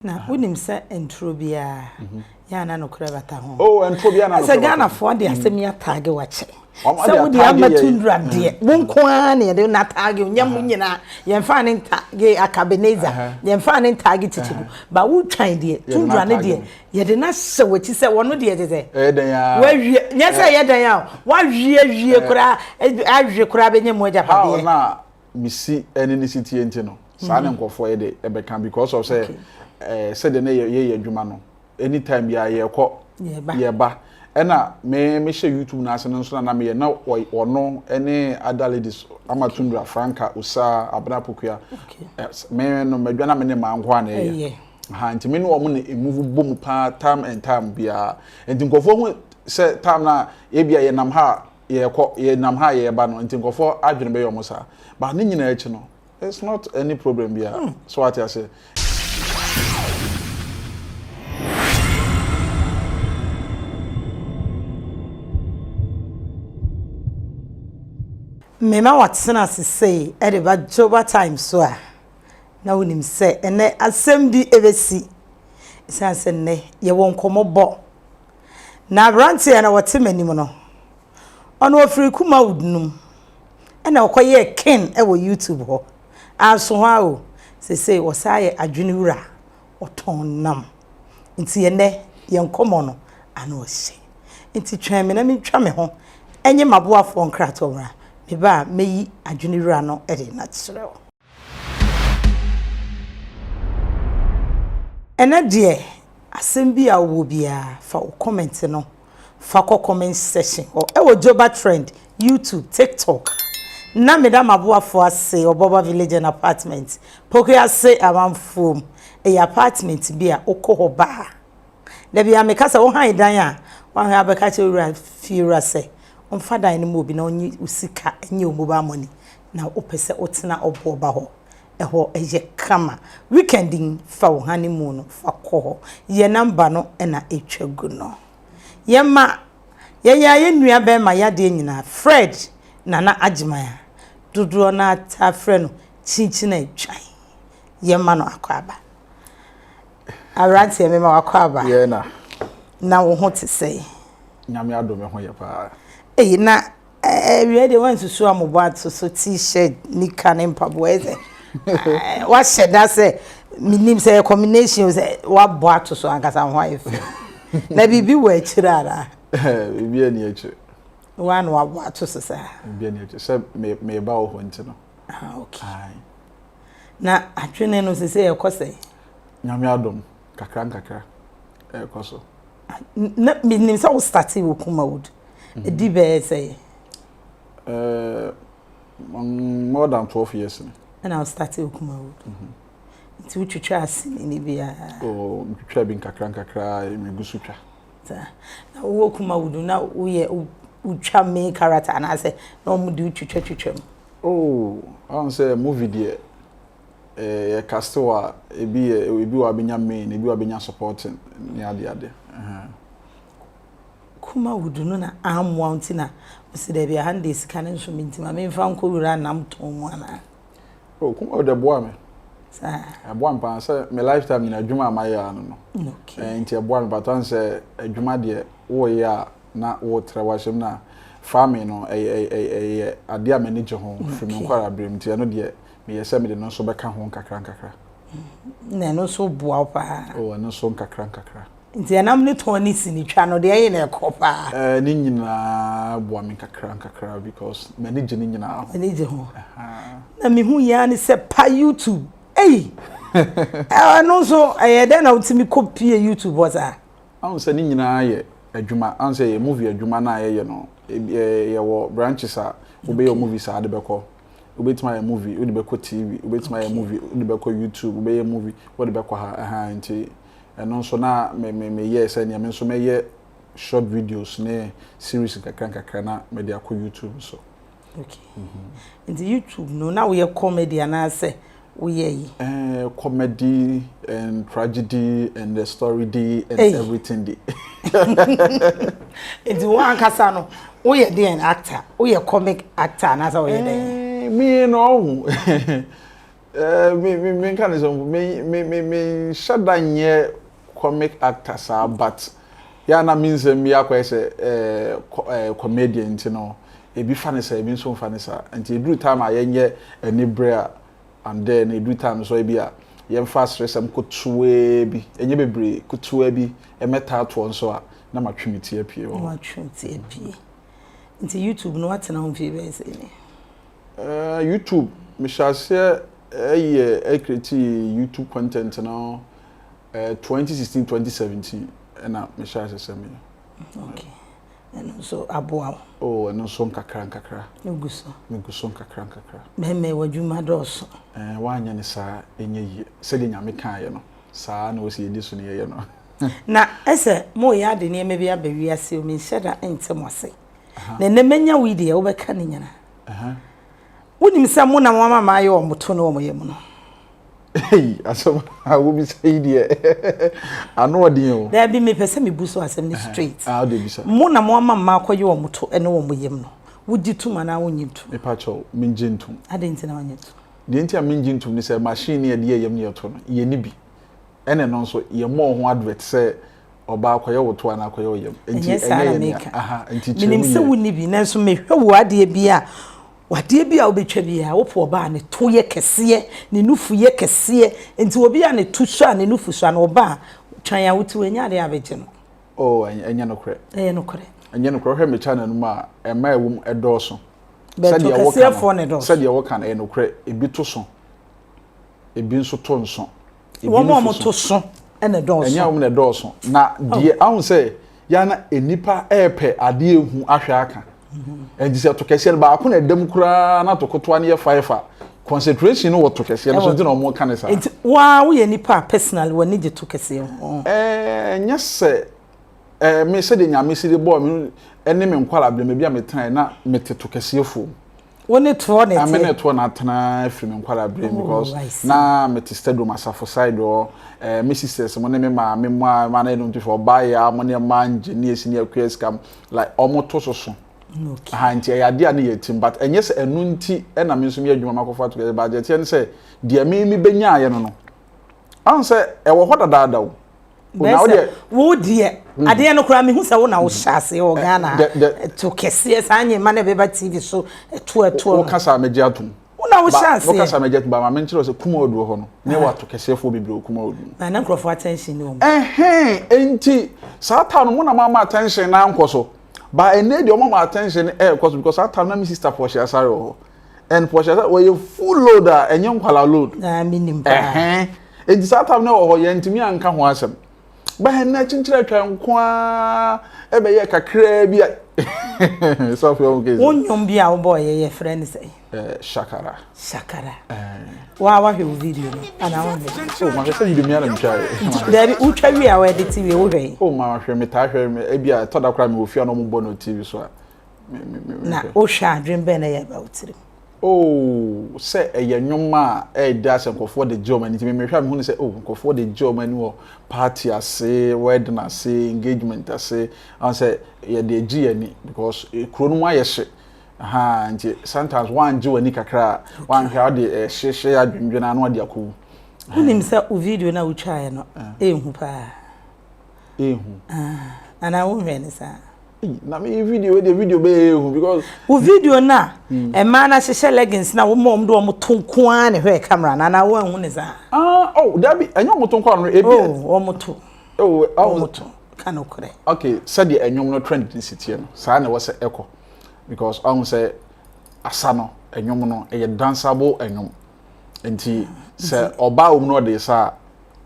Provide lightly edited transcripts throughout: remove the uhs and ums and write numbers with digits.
Na wonim sɛ nturo biara yɛ a na nokorɛ bata ho. Oh, nturo biara na nokorɛ bata ho. Sɛ Ghanafoɔ de asɛm yi ataage wakyɛ. Sɛ wode ama Tundra deɛ, wo nko ara na yɛde no ataage, nyɛ mo nyinaa. Yɛmfaa ne ntaage Akabenezer, yɛmfaa ne ntaage Chichibu. Ba wotwan deɛ, Tundra no deɛ, yɛde no ahyɛ w'akyi sɛ wɔno deɛ kyɛ sɛ. Ɛyɛ dɛn ara. Wawie, nyɛ sɛ ɛyɛ dɛn ara o, wawie awie koraa, awe koraa bɛnya mu agyapadeɛ. How na mesi ɛne ne si tie nti no saa na nkurɔfoɔ yɛ de ɛbɛka because of sɛ ɛɛ sɛdeɛ ne yɛ yɛ adwuma no anytime bi a yɛkɔ yɛba ɛna me mehyɛ YouTube no ase no nso na na meyɛ na ɔno ɛne other ladies ama Tundra Franka Osaa Abena Pokuya me no madwa na me ne maa nko a na ɛyɛ ha nti me ne wɔn na emuvu bɔ mu paa time and time biara nti nkurɔfoɔ ho sɛ time na ebi a yɛnam ha yɛkɔ yɛnam ha yɛba no nti nkurɔfoɔ adwene bɛyɛ wɔn saa but ne nyinaa akyi no it's not any problem biara mm. So ate ase. Mema watena ase sei de ba Joba time so a na wonim sɛ ɛnɛ asɛm bi ɛbɛsi ɛsiane sɛ nnɛ yɛwɔ nkɔmmɔ bɔ Na aberanteɛ na ɔte m'anim no, ɔno ɔfiri Kumawood no mu ɛna ɔkɔyɛɛ king wɔ YouTube hɔ. Anso hɔ ara o, seesei ɔsan yɛ adwene wura, ɔtɔn nam. Nti ɛnnɛ yɛn nkɔmmɔ no ano ɔhye. Nti twɛn me na mentwa me ho nye m'aboafoɔ nkratoɔ mmra. Meba a mɛyi adwene wura no de no akyerɛ wo. Ɛnɛ deɛ asɛm bi a wowɔ biara fa wo comment no fa kɔ comment section hɔ ɛwɔ Joba Trend, YouTube, TikTok. Na meda m'aboafoɔ ase Ɔbɔba Village and Apartment, Pokuase Amanfuom. Ɛyɛ apartment bi a wokɔ hɔ ba a, da biara meka sɛ wohan dan a, woahwɛ abɛka kyerɛ wura fiewura sɛ ɔmfa dan no ma obi na ɔnye wo sika nyɛ wo mobile money na wopɛ sɛ wotena ɔboɔ ba hɔ, ɛhɔ yɛ kama. Weekend yi, fa wo honeymoon no fa kɔ hɔ. Yɛ number no na ɛtwa gu no. Yɛma yɛn ara yɛn nua bɛrima yadeɛ nyinaa, Fred Nana Agyeman a dodoɔ no ara taa frɛ no Kyinkyini Twan. Yɛma no akwaaba. Aberanteɛ mema wakwaaba. Yɛ na. Na wo ho te sɛn? Nyame adom me ho yɛ paa. Ei na Awia deɛ wansusu amobɔ ato so t-shirt, nika ne mpaboa yɛ sɛ wahyɛ da sɛ menim sɛ yɛ combination sɛ wabɔ ato so ankasa ho ayɛ fɛ na biribi wɔ akyire anaa? Biribi ani akyire. Wa na wabɔ ato so saa? Biribi ani akyire sɛ meba wɔ hɔ nti no. Ah, okay. Na adwene no sɛ sɛ ɛkɔ sɛ? Nyame adom kakra nkakra ɛkɔ so. Na menim sɛ wo starte wɔ Kumawood. Ɛdi bɛyɛ sɛ? Uh, more than 12 years ni. Ɛna wo starte wɔ Kumawood. Mm -hmm. Nti wotwitwa asene ni biara? Oh, metwitwa bi nkakra nkakra, megu so twa. Saa. Na wowɔ Kumawood na woyɛ wotwa main character anaasɛ na wɔn de wotwitwa twitwa mu? Oh, ahun sɛ movie deɛ eh, yɛ cast wɔ a ebi yɛ ebi wɔ abɛnya main, ebi wɔ abɛnya supporting ne ade ade. Uh -huh. Kumawood no na ammoa wo nti na wose daabi aha no deɛ sika no nso me nti ma memfa nkɔ wura nam tɔn mu anaa? Oh, Kumawood ɛboa me. Saa. Ɛboa me paa sɛ me lifetime nyina adwuma a mayɛ ano no. Okay. Eh, nti ɛboa me but ɔn sɛ adwuma deɛ woyɛ a na wotrɛ w'ahyɛm na farming no ɛyɛ ɛyɛ ɛyɛ adeɛ a m'ani gye ho firi me nkwadaa berɛ mu nti ɛno deɛ meyɛ sɛ mede no nso bɛka ho nkakra nkakra. Na ɛno nso boa wo paa. Oh, ɛno nso nkakra nkakra. Nti ɛnam ne tɔn ne sini twa no deɛ ɛyɛ na ɛkɔ paa. Ɛɛ ne nyinaa boa me nkakra nkakra because m'ani gye ne nyinaa ho. M'ani gye ho. Na mehu yɛn ne sɛ pa YouTube. Ei! Ɛno nso ɛyɛ dɛn na wotumi kɔ pie YouTube hɔ saa? Ahun sɛ ne nyinaa yɛ adwuma. Ahun sɛ yɛ movie adwuma no a yɛyɛ no yɛwɔ branches a wobɛyɛ movie saa de bɛkɔ. Wobɛtumi ayɛ movie wode bɛkɔ TV, wobɛtumi ayɛ movie wode bɛkɔ YouTube, wobɛyɛ movie wode bɛkɔ ha. Ɛha nti ɛno nso na me me meyɛɛ sɛ nea me nso mɛyɛ short videos ne series nkakra nkakra na mede akɔ YouTube nso. Okay. Mm -hmm. Nti YouTube no na woyɛ comedy anaasɛ woyɛ yi? Eh, comedy and tragedy and the story di and hey. everything di. Nti wo ankasa no woyɛ deɛn actor? Woyɛ comic actor anaasɛ woyɛ dɛn? Eh, me no ɔho. Eh, me me me nka ne sɛ me me me me nhyɛ da nyɛ comic actor saa, but yɛ na me nsɛm bi akɔyɛ sɛ eh comedian, nti no ebi fa ne saa, ebi nso nfa ne saa. Nti eduru time a yɛnyɛ ani bere a, I'm there. Na eduru time nso ebi a yɛmfa aseresɛm ketewa bi, ɛnyɛ bebree, ketewa bi ɛmɛta atoɔ nso a, na matwe me ti apue wɔ hɔ. Watwe ti apue. Nti YouTube no, watena ho mfie bɛyɛ sɛ ni? YouTube, mehyɛ aseɛ ɛyɛ ɛcreate YouTube content no 2016, 2017 ɛna mehyɛ aseɛ sɛ meyɛ. Okay, ɛno nso aboa wo? Oh, ɛno nso nkakra nkakra. Wogu so? Megu so nkakra nkakra. Mɛmɛ w'adwuma dɔɔso. Woanyɛ ne saa ɛnyɛ yie. Sɛdeɛ Nyame kaeɛ no, saa na wɔsi yɛdi so ne yɛyɛ no. Na ɛsɛ moyɛ ade nneɛma bi aba wiase o, menhyɛ da nte mo ase. Na ɛnɛ mɛnya wo yi deɛ, wobɛka ne nyina. Wonim sɛ mo na moama maayɛ ɔmo to ne ɔmo yɛ mu no? Hey, asɛm a wobisa yi deɛ, ano ɔden o. Daabi, mepɛ sɛ mebu so asɛm no straight. Ah, wode bisa. Mo na moama mma akɔyɛ ɔmo to ne ɔmo yam no, wogye tom anaa wonnye ntom? Mepa kyɛw, mengye ntom. Adɛn nti na wonnye ntom? Deɛ nti a mengye ntom ne sɛ machine ne yɛde yɛ yam ne yɛto no, yɛni bi. Ɛna ɛno nso yɛmmɔɔ ho advert sɛ ɔbaa kɔyɛ wo to anaa kɔyɛ wo yam. Nti ɛnyɛ saa na yɛ nea meka. Aha, nti kyerɛ Menim mu sɛ yie. Wonni bi, nanso mehwɛ wo adeɛ bi a, wadeɛ bi a wobɛtwa bi a, wopɛ ɔbaa a ne to yɛ kɛseɛ, ne nufu yɛ kɛseɛ. Nti obi a ne to so a ne nufu so a na ɔbaa twan a wote wanya adeɛ a bɛgye no. Oh, ɛnyɛ nokorɛ. Ɛyɛ nokorɛ. Ɛnyɛ nokorɛ. Wohwɛ me channel no mu a, ɛma ɛwɔ mu ɛdɔɔso. Bɛto Sɛdeɛ woka no kɛseɛfoɔ ne dɔɔso. Sɛdeɛ woka no, ɛyɛ nokorɛ. Ebi to so, ebi nso to nso. Ebi Wɔn a nufu wɔto so ɛna ɛnyɛ dɔɔso. Wɔn na ɛdɔɔso. Na deɛ ahu sɛ yana nipa ɛɛpɛ adeɛ ehu ahwɛ aka nti sɛ to kɛseɛ no baako na ɛdam koraa na to ketewa no yɛ five a, concentration no wɔ to kɛseɛ no so, nti na wɔn ka ne saa. Nti waa woyɛ nipa a personally w'ani gye to kɛseɛ ho? Ɛnyɛ sɛ me sɛdeɛ Nyame si de bɔɔ me ɛne me nkwala abirima bi a metena na mete to kɛseɛ fo. Wo ne toɔ ne Ame ne teɛ? toɔ na atena firi me nkwala abirima Oh, because I see. na mete stadium asafo side hɔ. Me sisters mo ne me maame mo a ma na ɛnum ti fɛ ɔbaa yɛ a mo ne mmaa ngye ne esi ne akua sika like ɔmo to soso. Aha, nti ɛyɛ adeɛ a ne yɛ tim, but ɛnyɛ sɛ ɛno nti ɛna me nso meyɛ adwuma makɔfa to kɛseɛ, but deɛ ɛteɛ ne sɛ deɛ me me bɛnyaeɛ no, ahun sɛ ɛwɔ hɔ dadaada o. Bɛsɛ wo deɛ, adeɛ no koraa mehu sɛ wo na wohyɛ aseɛ wɔ Ghana to kɛseɛ saa nyɛma no ɛbɛba TV so ɛto ɛtoɔ no. Wokasa a megye atom. Wo na wohyɛ aseɛ. Wokasa a megye atom, ba ma menkyerɛ wo sɛ Kumawood wɔ hɔ no, na ɛwɔ ato kɛseɛfoɔ bebree wɔ Kumawood mu. Na na nkurɔfoɔ attention ni wɔn. Ɛhɛn, enti saa time no mo na moama attention no ankɔ so. Ba ɛnɛ deɛ, ɔmo ama attention no ɛɛkɔ so because saa time na me sister Portia Asare wɔ hɔ. And Portia Asare wɔyɛ full load a ɛnyɛ nkwala load. Na menim paa. Ɛhɛn, enti saa time no wɔ hɔ, yɛntumi anka ho asɛm. Ba ɛnɛ kyenkyere atwa nko ara ɛbɛyɛ kakraa bi a sɔfo ɔmo kesi. Wo nnwom bi a wobɔɔ yɛ, yɛfrɛ no sɛ? Shakara. Shakara. Waa wahwɛ wo video no anaa wohwɛ? Oh, mahwɛ sɛ video mi ara na metwa yɛ. Daabi, wotwa wie a wɔde ti wie, wohwɛ yi? Oh, ma mahwɛ, metaa hwɛ me ebi a ɛtɔ da koraa mewɔ fie a na ɔmo bɔ no TV so a me me me Na mehwɛ. Wohwɛ, adwene bɛn na ɛyɛ ba wo tirim? Oh, sɛ ɛyɛ nnwom a ɛɛda sɛ nkurɔfoɔ de gye wɔn ani, nti mehwɛ a mehu ne sɛ, oh, nkurɔfoɔ de gye wɔn ani wɔ party ase, wedding ase, engagement ase, ahun sɛ yɛde gye yɛn ani because kuro no mu ayɛ hye. Aha, nti sometimes woangye w'ani kakra a, woanhwɛ a wode ɛhyehyɛ adwendwene ano ade akɔwu. Wonim sɛ wo video no a wotwaeɛ no ɛnhu paa? Ɛnhu. Anaa wonhwɛ ne saa? Na me video deɛ, video bɛyɛ ehu because Wo video no a mmaa no ahyehyɛ leggings na wɔma wɔn de wɔn to nko ara na ɛhwɛ camera no, anaa woanhu ne saa? Ah, oh, dabi, ɛnyɛ wɔn to nko ara no ebi. Oh, wɔn to. Oh, oh. Wɔn to ka no korɛ. Okay, sɛdeɛ ɛnwom no trend ne si teɛ no, saa na ɛwɔ sɛ ɛkɔ because ɔho sɛ asa no, ɛnwom no ɛyɛ danceable ɛnwom, nti sɛ ɔbaa wɔm no ɔde sa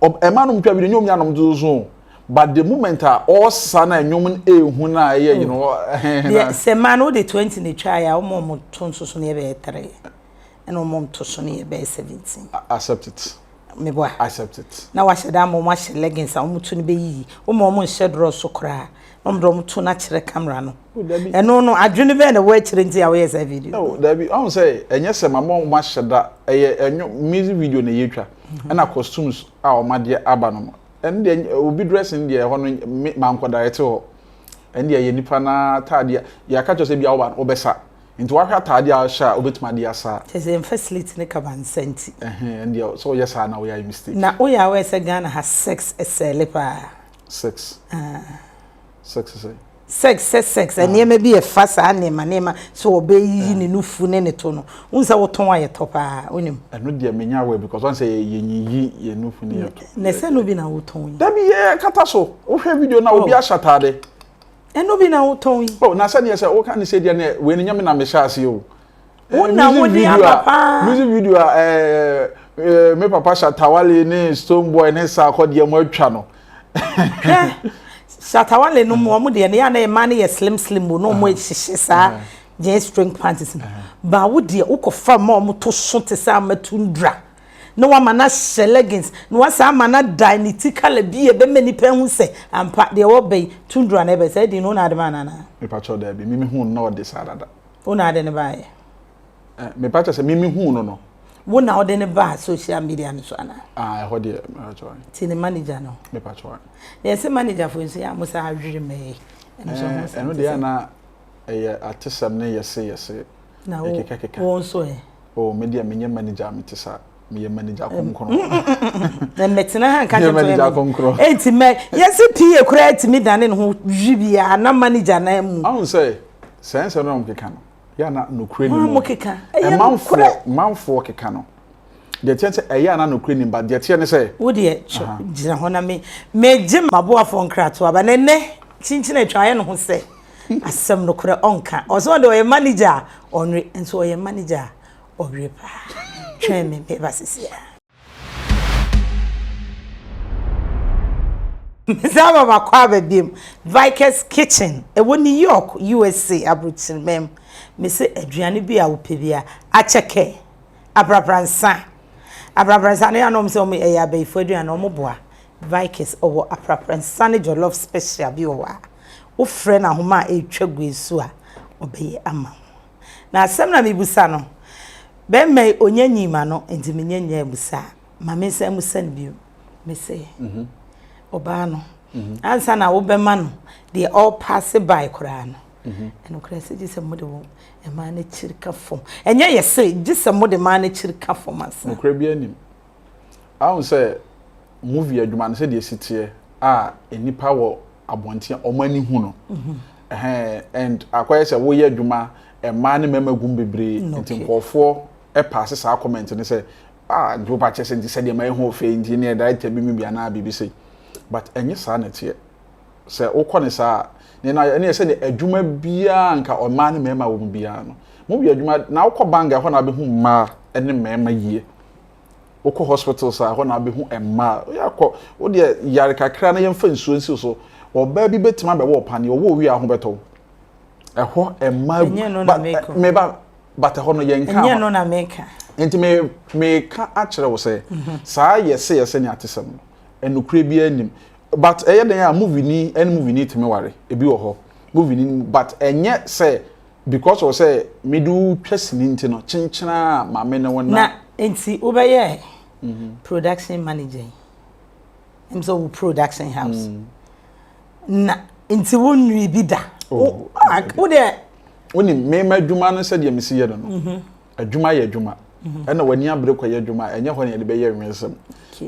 a, ɛma nom twa video nyɛ omi anom to so, but the moment a ɔsa na ɛnwom no ehu na ɛyɛ yi no ɛhɛn. Deɛ sɛ mmaa no wode 20 na etwa yɛ a, wɔn a wɔn to nso so no yɛ bɛyɛ 3, ɛna wɔn to so no yɛ bɛyɛ 17. Accept it. Meboa? Accept it. Na wahyɛ da ama wɔn ahyɛ leggings a wɔn to no bɛyiyi, wɔn a wɔn nhyɛ dorɔ so koraa na wɔn de wɔn to no akyerɛ camera no. Ɛno no, adwene bɛn na ɛwɔ akyire nti a wɔyɛ saa video? Oh, dabi, ɔn sɛ ɛnyɛ sɛ mama wɔn ahyɛ da, ɛyɛ ɛnwo music video na yɛtwa, ɛna costumes a wɔn adeɛ aba no, ɛno deɛ obi dressing deɛ, ɛhɔ no me mankɔ direct hɔ. Ɛno deɛ yɛ nipa na ataadeɛ yɛaka kyerɛ sɛ bi a wɔba no wɔbɛsa. Nti wahwɛ ataade a ɔhyɛ a wobɛtumi ade asa. Kyerɛ sɛ yɛmfa slit ne kaba nsa nti. Ɛhɛn ɛndeɛ sɛ woyɛ saa na woyɛ ayɛ mistake. Na woyɛ aware sɛ Ghana ha sex ɛsɛle paa? Sex. Ah. Sex sɛ? Sex sɛ sex nneɛma bi ɛfa saa nneɛma nneɛma sɛ ɔbɛyiyi ne nufu ne ne to no. Wohu sɛ wotɔn a yɛtɔ paa wonim? Ɛno deɛ menya aware because wɔn sɛ yɛnyiyi yɛn nufu ne yɛto. Na ɛsɛ no bi na wotɔn yi? Dabi yɛ kata so. Wohwɛ video na obi ahyɛ ataade. Ɛno bi na wotɔn yi. Oh, na sɛdeɛ sɛ woka ne sɛ deɛ ne wei no nyɛ me na mehyɛ aseɛ o. Wo na wode aba paa. Music video a ɛɛ eh, me papa Shatawale ne Stone Boy ne Sarko deɛ mo atwa no. Hwɛ Shatawale no mu wɔn deɛ no yɛ na mmaa no yɛ slim slim o na wɔn hyehyɛ saa jean string panties no. Ba wo deɛ wokɔfa ma wɔn to so te sɛ amatundra. na wama no ahyɛ leggings, na wasan ama no adae ne ti colour bi a ɛbɛma nnipa ahu sɛ ampa deɛ wɔba yi, Tundra na ɛba yi. Saa din no, wo na ade maa no anaa? Mepakyɛw daabi, me mehuu no na ɔde saa dada. Wo na ade no baeɛ? Eh, mepakyɛw sɛ me mehuu no no. Wo na ɔde no baa social media no so anaa? Ah, ɛhɔ deɛ, mepakyɛw. Ti ne manager no? Mepakyɛw. Na yɛsɛ manager fo nso yɛ a mo saa adwere mɛɛ. Ɛno deɛ na ɛyɛ atesɛm ne yɛse yɛse. Na wo, wo nso ɛ? Oh, me deɛ menyɛ manager a mete saa. Meyɛ manager kronkron. Na mɛtena ha nka kyerɛ manager kronkron. Enti mɛ yɛsi PA koraa tumi dane ne ho hwi biara na manager na mu. Ahun sɛ sɛ nsɛm na wɔn keka no yɛ ana nokorɛ ni mu. Wɔn keka. Ɛyɛ nokorɛ. Manfoɔ keka no. Deɛ teɛ sɛ ɛyɛ ana nokorɛ ni ba deɛ teɛ ne sɛ. Wo deɛ gyina hɔ na me megye maboafoɔ nkratoɔ aba na ɛnɛ kyinkyin atwa ayɛ ne ho sɛ. Asɛm nokorɛ ɔnka. Ɔsɛ ɔde ɔyɛ manager a ɔnwe nso ɔyɛ manager a ɔwe paa. Twɛn me meba sisi a. Mesan aba makɔ aba biom. Vickers Kitchen ɛwɔ New York USA aburokyiriman mu. Mese aduane bi a wopɛ bia akyɛkɛ aprapransa aprapransa no yɛ a na wɔn sɛ wɔn ɛyɛ abayifo aduane wɔn boa. Vikes ɔwɔ aprapra nsa ne jollof special bi wɔ hɔ a, wofrɛ no ahoma a ɛretwa gu nsu a, ɔbɛyɛ ama wo. Na asɛm na mebusa no, bɛrima yi ɔnya nyii m'ano nti menya nyaa abusa a, ma mensan musa no bio. Mese, ɔbaa no, ansa na wobɛma no deɛ ɔrepaase by koraa no, ɛnokorɛ sɛ gye sɛ mode wo mmaa no akyiri ka fam. Ɛnyɛ yɛ se, gye sɛ mode mmaa no akyiri ka fam ansa. Nokorɛ biara nnim. Ahu sɛ movie adwuma no sɛdeɛ ɛsi teɛ a nnipa wɔ abɔnten a wɔn ani hu no ɛhɛn and akɔyɛ sɛ woyɛ adwuma mmaa ne mmarima gum bebree nti nkurɔfoɔ ɛpaase saa comment no sɛ ah nti wopa kyɛ sɛ nti sɛdeɛ ma ɛho fɛ nti ne director bi mu bi anaa biribi sei but ɛnyɛ saa na ɛteɛ sɛ wokɔ ne saa a ne na ɛne sɛ adwuma biara nka mmaa ne mmarima wɔ mu biara no movie adwuma na wokɔ bank ɛhɔ na wobɛhu mmaa ne mmarima yie Wokɔ hospitals a, ɛhɔ na wobɛhu mmaa. Woyɛ akɔ, wo deɛ yare kakra na yɛmfa nsuo nsi so. Ɔbaa bi bɛtumi abɛwɔ wo paneɛ, ɔwɔ owie a ho bɛtɔ wo. Ɛhɔ mmaa Ɛnyɛ no na meka. Meba, but ɛhɔ no yɛnka. Ɛnyɛ no na meka. Nti me meka akyerɛ wo sɛ, mhm. saa yɛse yɛse ne atesɛm no, ɛnokorɛ biara nnim. But ɛyɛ dɛn a movie ni ɛne movie ni tumi ware, ebi wɔ hɔ. Movie ni, but ɛnyɛ sɛ Because of sɛ mede wo twa sini nti no, kyenkyen a ma me ne wo na. Na nti wobɛyɛ production manager yi, ɛm sɛ wo production house. Mm. Na nti wo nwi bi da. Oh, wo deɛ. Wonim, me ma adwuma no sɛdeɛ mesi yɛ no no. Mhm. Adwuma yɛ adwuma. Mhm. Ɛna w'ani abere kɔyɛ adwuma, ɛnyɛ hɔ na yɛde bɛyɛ nwensɛm.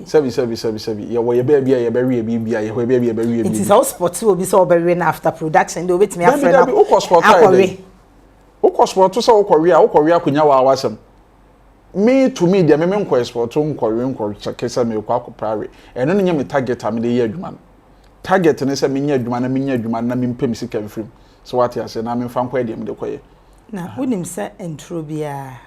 Sɛbi sɛbi sɛbi sɛbi, yɛwɔ yɛ baabi a yɛbɛwe yɛ biribi a, yɛwɔ yɛ baabi a yɛbɛwe yɛ biribi. Nti sɛ wo spɔte obi sɛ ɔbɛwe no after production deɛ obetumi afrɛ no akɔwe. Dabi wokɔ spɔto sɛ wokɔwe a, wokɔwe akɔnya w'awasɛm. Me to me deɛ me menkɔ spɔto nkɔwe nkɔkyɛke sɛ merekɔ akɔpɛ awe. Ɛno no nyɛ me target a mede yɛ adwuma no. Target ne sɛ menyɛ adwuma na menya adwuma no na mempɛ me sika mfiri mu. So wate aseɛ na memfa nkɔyɛ deɛ mede kɔyɛ. Na wonim sɛ nturo biara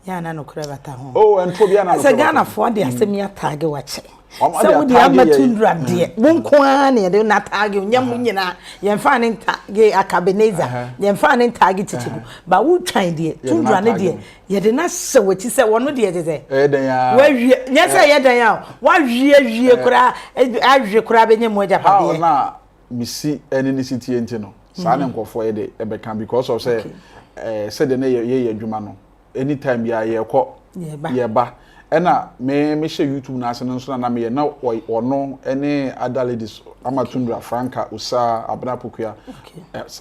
yɛ a na nokorɛ bata ho. Oh, nturo biara na nokorɛ bata ho. Sɛ Ghanafoɔ de asɛm yi ataage wakyɛ. Sɛ wode ama Tundra deɛ, wo nko ara na yɛde no ataage, nyɛ mo nyinaa. Yɛmfaa ne ntaage Akabenezer, yɛmfaa ne ntaage Kyekyeku. Ba wotwan deɛ, Tundra no deɛ, yɛde no ahyɛ w'akyi sɛ wɔno deɛ kyɛ sɛ. Ɛyɛ dɛn a. Wawie, nyɛ sɛ ɛyɛ dɛn a, wawie awie koraa, awie koraa bɛnya mu agyapadeɛ. How na me si ɛne ne si tie nti no saa ne nkurɔfoɔ yɛ de ɛbɛka because of sɛ ɛɛ sɛdeɛ ne yɛ yɛ adwuma no anytime yɛ yɛkɔ yɛba ɛna me mehyɛ youtube no ase no nso na na meyɛ na ɔno ɛne other ladies ama tundra franka osaa abena pokua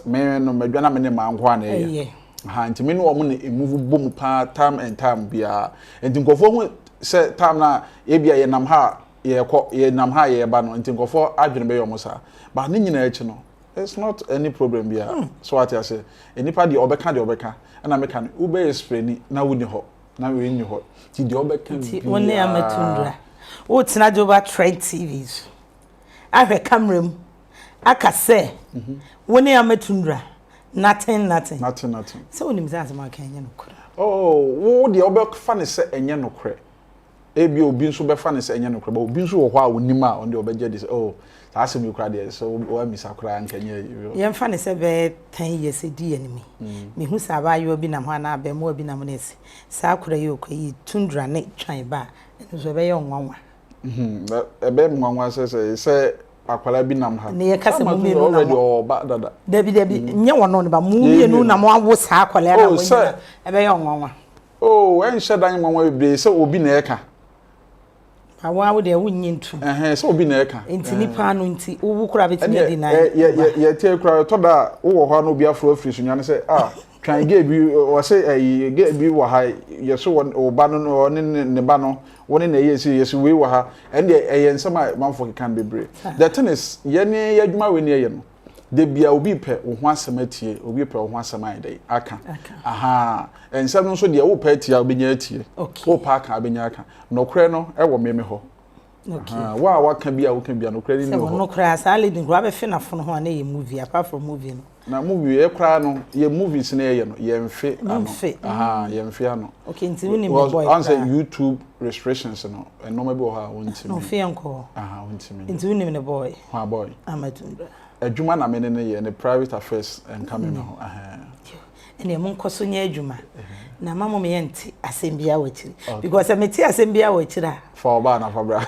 me no madwa na me ne maa nko a na ɛyɛ. Aha, nti me ne wɔn na move bɔ mu paa time and time biara. Nti nkurɔfoɔ hu sɛ time no a ebia yɛnam ha a yɛrekɔ, yɛnam ha a yɛreba no, nti nkurɔfoɔ adwene bɛyɛ wɔn saa. But ne nyinaa akyi no, it's not any problem biara. So wate aseɛ? Nnipa deɛ ɔbɛka deɛ ɔbɛka, ɛna meka no, wobɛyɛ sprani na wonni hɔ, na wei nni hɔ. Nti deɛ ɔbɛka Nti wo ne biara. Amatundra, wotena Joba Trend TV so ahwɛ camera mu aka sɛ wo ne Amatundra nothing nothing. Nothing nothing. Sɛ wonim sɛ asɛm aka ɛnyɛ nokorɛ. Oh, wo deɛ wobɛfa ne sɛ ɛnyɛ nokorɛ. Ebi obi nso bɛfa ne sɛ ɛnyɛ nokorɛ, but obi nso wɔ hɔ a onim a ɔno deɛ ɔbɛgye di sɛ, oh, saa asɛm yi koraa deɛ, sɛ woamisa koraa nka nyɛ. Yɛmfa ne sɛ bɛyɛ 10 years di anim yi, mehu sɛ abaayewa bi nam hɔ anaa abɛɛmoa bi nam hɔ na ɛsi saa akora yi okɔ yi Tundra ne Twan ba a, ɛno nso ɛbɛyɛ nwanwa. Ɛbɛyɛ me nwanwa sɛ akwadaa bi nam ha. Ne yɛka sɛ mo mmienu na already ɔba dada. Dabi dabi, nyɛ wɔn no ba mo mmienu na mo awo saa akwadaa na Oh, wɔn nyina ɛbɛyɛ nwanwa. Oh, ɛnhyɛ dan nwanwa bebree sɛ obi na ɛka. Awo awo deɛ wonnye ntum. Ɛhɛn, sɛ obi na ɛka. Nti nipa no nti wowu koraa bɛtumi adi nan. Ɛnɛ yɛ yɛ yɛtie koraa, ɛtɔ da a wowɔ hɔ a na obi aforo afiri so nyane sɛ, ah, Twan gay bi wɔsɛ ɛyi gay bi wɔ ha, yɛso wɔ wo ba no, ɔne ne ba no, wo ne na ɛyɛ esi yɛso wei wɔ ha. Ɛn deɛ ɛyɛ nsɛm a manfo keka no bebree. The thing is, yɛne yɛ adwuma wei ne yɛyɛ no de bia obi pɛ wo ho asɛm atie, obi pɛ wo ho asɛm ayɛ dɛ aka. Aha, nsɛm no nso deɛ wopɛ atie a, wobɛnya atie, wopɛ aka a, wobɛnya aka. Nɔkorɛ no ɛwɔ meme hɔ. Wo a waka bi a woka bi a, nokorɛ no sɛ ni wɔ wɔn hɔ. Koraa saa lady koraa bɛfe n'afono ho a, na ɛyɛ movie. Apart from movie no. Na movie yɛ koraa no, yɛ movies no yɛyɛ no, yɛmfe ano. Momfe. Aha, yɛmfe ano. Okay, nti wonim ne Because boy ɔn sɛ koraa. YouTube restrictions no, nneɛma bi wɔ hɔ a Na wontumi. ɔfe yɛn kɔ hɔ. Aha, wontumi. Nti wonim ne boy? Hwan boy? Amatundra. Adwuma na me ne ne yɛ, ne private affairs nka me me ho. Aha. Ɛnna monkɔ so nyɛ adwuma na ma mo meyɛ nte asɛm biara wɔ akyiri, because sɛ mete asɛm biara wɔ akyiri a. Fa ɔbaa na fa bra.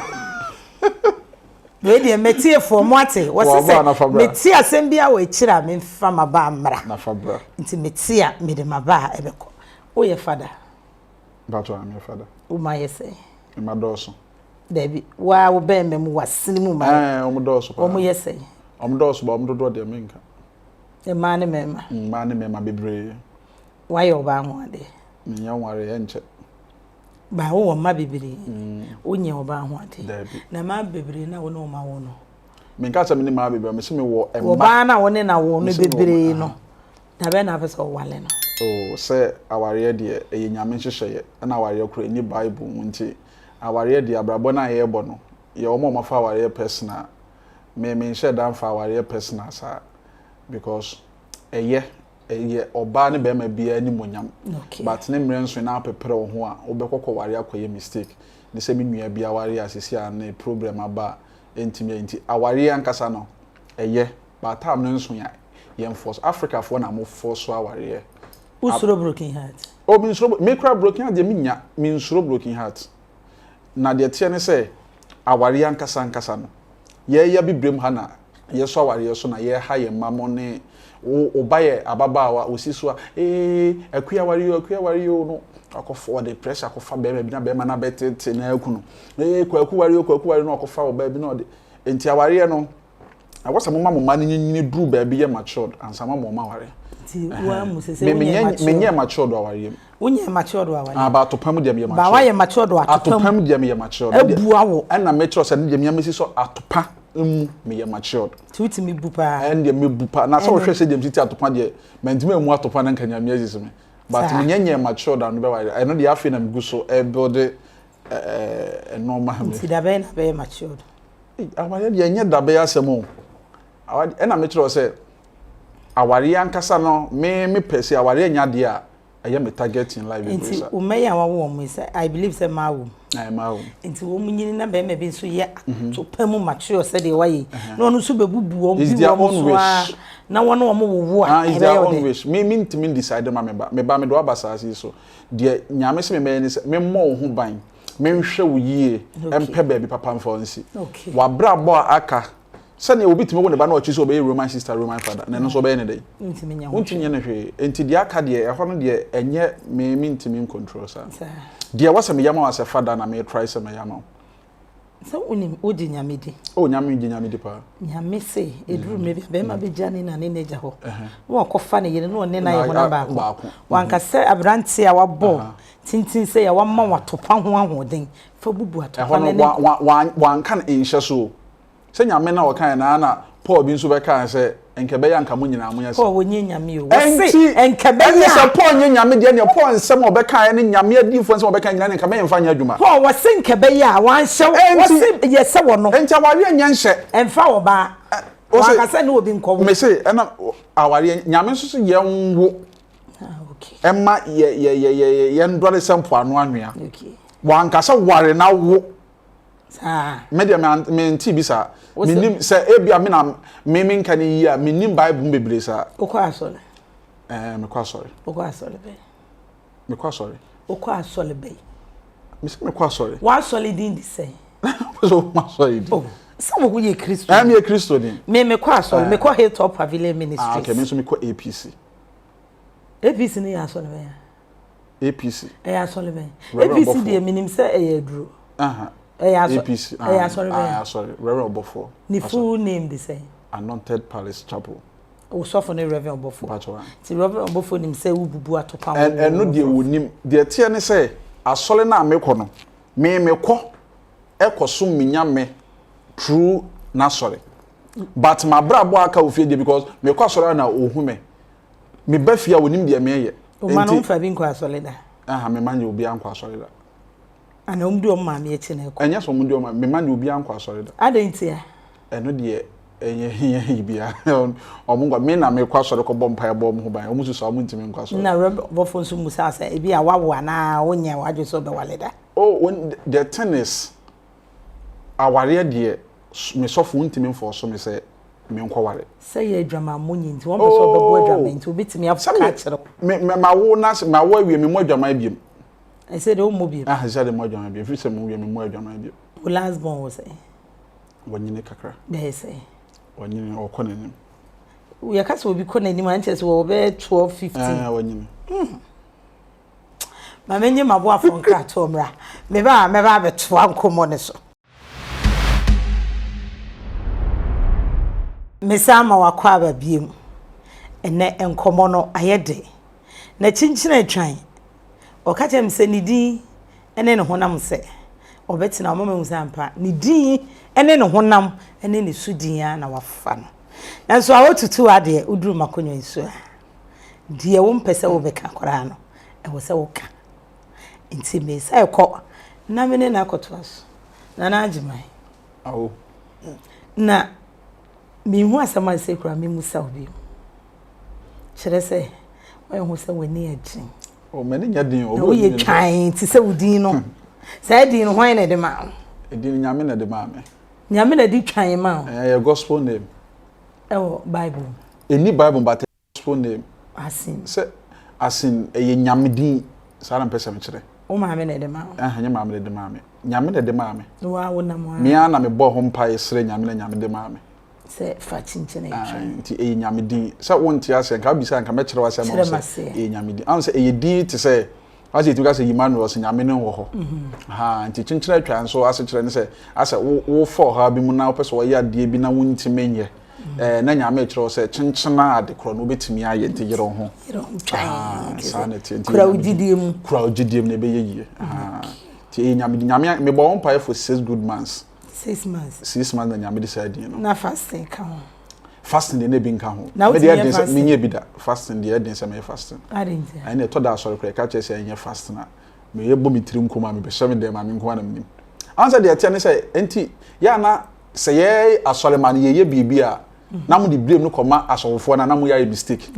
Wei deɛ mɛtiefoɔ mo ate wɔse Wɔ ɔbaa na fa sɛ bra. mete asɛm biara wɔ akyiri a, memfa m'aba mmra. Na fa bra. Nti mete a, mede m'aba a ɛbɛkɔ. Woyɛ fada? Mpatɔ, ameyɛ fada. Woma yɛ sɛ? Mma dɔɔso. Dabi, waa wo bɛrima mu wasene mu ma. Ɛɛ, ɔmo dɔɔso paa. Wɔn yɛ sɛ? Ɔmo dɔɔso ba ɔmo dodoɔ deɛ menka. Mmaa ne mmarima? Mmaa ne mmarima bebree. Wayɛ ɔbaa ho adeɛ? Menyɛ nware, ɛnkyɛ. Ba wowɔ mma bebree, wonyɛ ɔbaa ho adeɛ? Dabi. Na mmaa bebree na wo ne wɔn awo no? Menka sɛ me ne mmaa bebree, mese mewɔ mma. Ɔbaa na wo ne na wo no Mese mewɔ bebree mma. no, da bɛn na apɛ sɛ ɔwale no? Oh, sɛ awareɛ deɛ ɛyɛ Nyame nhyehyɛeɛ, ɛna awareɛ koraa ɛnni Bible mu, nti awareɛ deɛ, abrabɔ no a yɛrebɔ no, yɛ wɔn a wɔafa awareɛ personal. Me menhyɛ da mfa awareɛ personal saa because ɛyɛ ɔbaa ne bɛrima biara animuonyam. But ne mmerɛ nso na apepere wo ho a wobɛkɔ kɔware akɔyɛ mistake ne sɛ me nua bi aware a sisi a ne problem aba a ɛntumi ɛyɛ. Nti awareɛ ankasa no ɛyɛ, but time no nso yɛ yɛn force. Africafoɔ na mo force awareɛ. Wosuro broken heart? Oh, me nsuro. Me kura broken heart deɛ, me nya me nsuro broken heart. Na deɛ teɛ ne sɛ awareɛ ankasa ankasa no, yɛyɛ bibirem ha na yɛsɔ awareɛ so na yɛha yɛn mma mo ne wo wo ba yɛ ababaawa osi so a, ee, akua aware o, akua aware o, no akɔfɔ ɔde pressure akɔfa bɛrima bi na bɛrima no abɛtete na aku no. Ee, Kwaku ware o, Kwaku ware, no akɔfa ɔbaa bi na ɔde. Nti awareɛ no, ɛwɔ sɛ moma mo mma no nyinyini duru baabi yɛ matured ansa ma mo ɔma aware. Nti woamu sɛ Me wonyɛ menyɛ matured? Menyɛ matured wɔ awareɛ mu. Wonyɛ matured wɔ awareɛ? Ah, ba atopa mu deɛ meyɛ ba matured. woayɛ matured wɔ atopa Atopa mu? mu deɛ meyɛ matured. Abu awo? Ɛna mekyerɛ sɛ ne deɛ mea mesi so atopa mu meyɛ matured. Nti wotumi bu paa? Ɛn deɛ mebu pa na sɛ wohwɛ sɛ deɛ mesiti atopa deɛ, mantumi amu atopa no nka Nyame asisi me, but Saa. menyɛ nyɛ matured a no bɛware. Ɛno deɛ afei na megu so ɛbuild nneɛma me. Nti da bɛyɛ na bɛyɛ matured? Ei, awareɛ deɛ ɛnyɛ da bɛyɛ asɛm o. Awareɛ, ɛna mekyerɛ wo sɛ awareɛ ankasa no, me mepɛ sɛ awareɛ nyɛ adeɛ a ɛyɛ me target in life bebree Nti sa. wo mma yi a wawo wɔn yi, sɛ I believe sɛ mmaa wɔ mu. Ɛɛ, mmaa wɔ mu. Nti wɔn nyini na bɛrima bi nso yɛ atopa mu mature sɛdeɛ wayɛ yi na ɔno nso bɛbubu wɔn It's bi their wɔn own so a wish. na wɔn ne wɔn wowo a, Ah, it's their ɛbɛyɛ own ɔdɛ? wish. Me ntumi decide ma me ba. Me ba, me de waba saase yi so deɛ, Nyame sɛ me mɛyɛ ne sɛ me mmɔ wo ho ban, menhwɛ wo yie, ɛmpɛ baabi papa mfa wo nsi. Wabrabɔ a aka, sɛnea obi tumi wo ne ba na ɔkyi sɛ ɔbɛyɛ Roman sister, Roman father, na ɛno nso ɔbɛyɛ ne dɛn? Ntumi nyɛ ho wontumi nyɛ no hwee. Nti deɛ aka deɛ, ɛhɔ no deɛ ɛnyɛ me, mentumi ncontrol saa. Saa. Deɛ ɛwɔ sɛ meyɛ ma wo asɛ father na me try sɛ mɛyɛ ama wo. Sɛ wonim wogye Nyame di? Oh, Nyame gye Nyame di paa. Nyame se ɛduru mmerɛ bi a bɛrima bɛgya ne na ne n'agya hɔ na wakɔfa ne yere na ɔne no ayɛ honam baako. Wanka sɛ aberanteɛ a wabɔ tintin sɛ yɛ wama watopa ho ahoɔden fa bubu atopa no ne. Ɛhɔ no wanka no nhyɛ so o. Sɛ Nyame na ɔkaeɛ na na Paul bi nso bɛkae sɛ nka ɛbɛyɛ a nka mo nyinaa monyɛ sɛ. Paul ɔnyɛ Nyame o. Wɔse nka ɛbɛyɛ a. Ɛnti sɛ Paul nyɛ Nyame deɛ ɛneɛ Paul nsɛm a ɔbɛkaeɛ ne Nyame adiyifoɔ nsɛm a ɔbɛkaeɛ nyinaa neɛ nka mɛyɛ mfa nyɛ adwuma. Paul wɔse nka ɛbɛyɛ a wanhyɛ wo wɔse yɛ sɛ wɔno. Ɛnti awareɛ nyɛ nhyɛ. Ɛmfa ɔbaa. Wanka sɛ ne obi nkɔwo. Mese ɛna awareɛ Nyame nso so yɛ nwo ɛma yɛ yɛ yɛ yɛ yɛndɔre sɛ mpoano anwea. Wanka sɛ ware na wo. Saa. Me deɛ me me nti bi saa. Me nim sɛ ebi a me na me me nka ne yie a me nim Bible mu bebree saa. Okɔ asɔre. Ɛɛ me kɔ asɔre. Okɔ asɔre bɛyi. Me kɔ asɔre. Okɔ asɔre bɛyi. Me sɛ me kɔ asɔre. W'asɔre din de sɛn? Sɛ o ma asɔre din. Oh, sɛ wo yɛ Kristo. Ɛɛ me yɛ Kristo ni. Me me kɔ asɔre, me kɔ Hilltop Pavilion Ministries. Ah okay, me nso me kɔ APC. APC ni yɛ asɔre bɛn? APC. Ɛyɛ asɔre bɛn? APC deɛ menim sɛ ɛyɛ aduro. Ɛyɛ asɔre. APC. Ɛyɛ asɔre bɛn? Asɔre. Reverend Ɔbɔfoɔ. Ne full name de sɛn? Anointed Palace Chapel. Osɔfo ne Reverend Ɔbɔfoɔ. Mpakyɛw. Ti Reverend Ɔbɔfoɔ nim sɛ wobubu atopa wɔ. Ɛno deɛ wɔnim. Deɛ ɛteɛ ne sɛ asɔre no a mekɔ no, me mekɔ ɛkɔsom me Nyame through n'asɔre. But m'abrabɔ a aka wɔ fie deɛ because mekɔ asɔre a na ɔhu me. Me ba fie a onim deɛ meyɛ. O ma no nfa bi nkɔ asɔre da. Aha me ma nyɛ obiara nkɔ asɔre da. Ana wɔn di wɔn maame akyi na ɛkɔ. Ɛnyɛ sɛ wɔn di wɔn maame me ma nyɛ obiara nkɔ asɔre da. Adɛn ntia? Ɛno deɛ ɛnyɛ ɛnyɛ yi bia wɔn nkɔ me na mekɔ asɔre kɔ bɔ mpaeɛ bɔ wɔn ho ban wɔn susu a wɔn ntumi nkɔ asɔre. Na rɛb bɔfo nso musa sɛ ebi a wawo anaa wonyɛ wadwe sɛ ɔbɛwale da. Oh when the thing is awareɛ deɛ me sɔfo ntumi nfɔɔso me sɛ menkɔware. Sɛ yɛ adwamammɔ nyi nti wɔmpɛ sɛ ɔbɛbɔ adwaman nti obetumi aka akyerɛ wo. Me me mawo na mawo awie me mmɔ adwaman biem. Ɛsɛ de wommɔ biem. Ah ɛsɛ de mmɔ adwaman biem firi sɛ mo wie me mmɔ adwaman biem. Wo last born wɔ sɛn? Wanyini kakra. Bɛyɛ sɛn? Wanyini ɔkɔ n'anim. Yɛka sɛ obi kɔ n'anim a nkyerɛ sɛ wɔwɔ bɛyɛ 12 15. Ɛɛ wanyini. Hmm. Ma menye m'aboafo nkratoɔ mmra. Meba a mɛba abɛtoa nkɔmmɔ no so. Mesan ma wakɔ aba biom. Ɛnɛ nkɔmmɔ no ayɛ dɛ. Na kyinkyini atwan. Ɔka kyerɛ me sɛ ne din ne ne honam sɛ ɔbɛtena ɔma mahu sɛ ampa ne din ne ne honam ne ne so din ara na wafa no. Nanso a wotutu adeɛ woduru m'akonnwa yi so a deɛ wompɛ sɛ wobɛka koraa no ɛwɔ sɛ woka. Nti mesan kɔ na me ne no akɔtoa so. Nana Agyeman. Awo. Na menhu asɛm a ɛsɛ kura memusa wo bio. Kyerɛ sɛ woayɛ ho sɛ w'ani agye. Oh, m'ani nyɛ den. Na woyɛ twan te sɛ wo din no. Saa din no hwan na ɛde maa wo? Edin no Nyame na ɛde maa me. Nyame na ɛde twan maa wo? Ɛyɛ gospel name. Ɛwɔ Bible mu. Ɛnni Bible mu but gospel name. Asin. Sɛ asin ɛyɛ nyame din saa na mpɛ sɛ mekyerɛ. Wo maame na ɛde maa wo? Ɛhɛn nyɛ maame na ɛde maa me. Nyame na ɛde maa me. Na waa wo nam ara. Me ara na mebɔɔ ho mpaeɛ srɛ nyame na nyame de maa me. Sɛ fa kyinkyin atwa. Nti ɛyɛ nyame din. Sɛ wonte aseɛ nka wobisa nka mɛkyerɛ wo aseɛ ama wo sɛ ɛyɛ nyame din. Ahun sɛ ɛyɛ din te sɛ asɛ yɛtumi ka sɛ Emmanuel sɛ nyame no wɔ hɔ. Ahaa nti kyinkyin atwa nso asekyerɛ ne sɛ asɛ wo wofa ɔhaw bi mu na wopɛ sɛ wɔyɛ adeɛ bi na wontumi nyɛ. Ɛɛ na Nyame rekyerɛ wo sɛ kyenkyena ade korɔ no wobɛtumi ayɛ nti yere wo ho. Yere ho twan. Saa na ɛteɛ nti. Kura wo gyidie mu. Kura wo gyidie mu na ɛbɛyɛ yie. Nti ɛyɛ Nyame di Nyame mebɔ wo mpaeɛ for six good months. Six months. Six months na Nyame de saa din no. Na fasting ka ho. Fasting deɛ na ebi nka ho. Na wotumi yɛ fasting. Menyɛ bi da. Fasting deɛ ɛden sɛ mɛyɛ fasting. Adi nti. Ɛna ɛtɔ da asɔre koraa ɛka kyerɛ sɛ ɛnyɛ fasting a meyɛ bɔ me tiri nko a mebɛhyɛ me dɛm a me nko ara na menim. Ansa deɛ ɛteɛ ne sɛ nti yɛ ana Sɛ yɛ asɔrema no yɛyɛ biribi a na mo de blame no kɔma asɔfofoɔ no a na mo yɛ ayɛ mistake.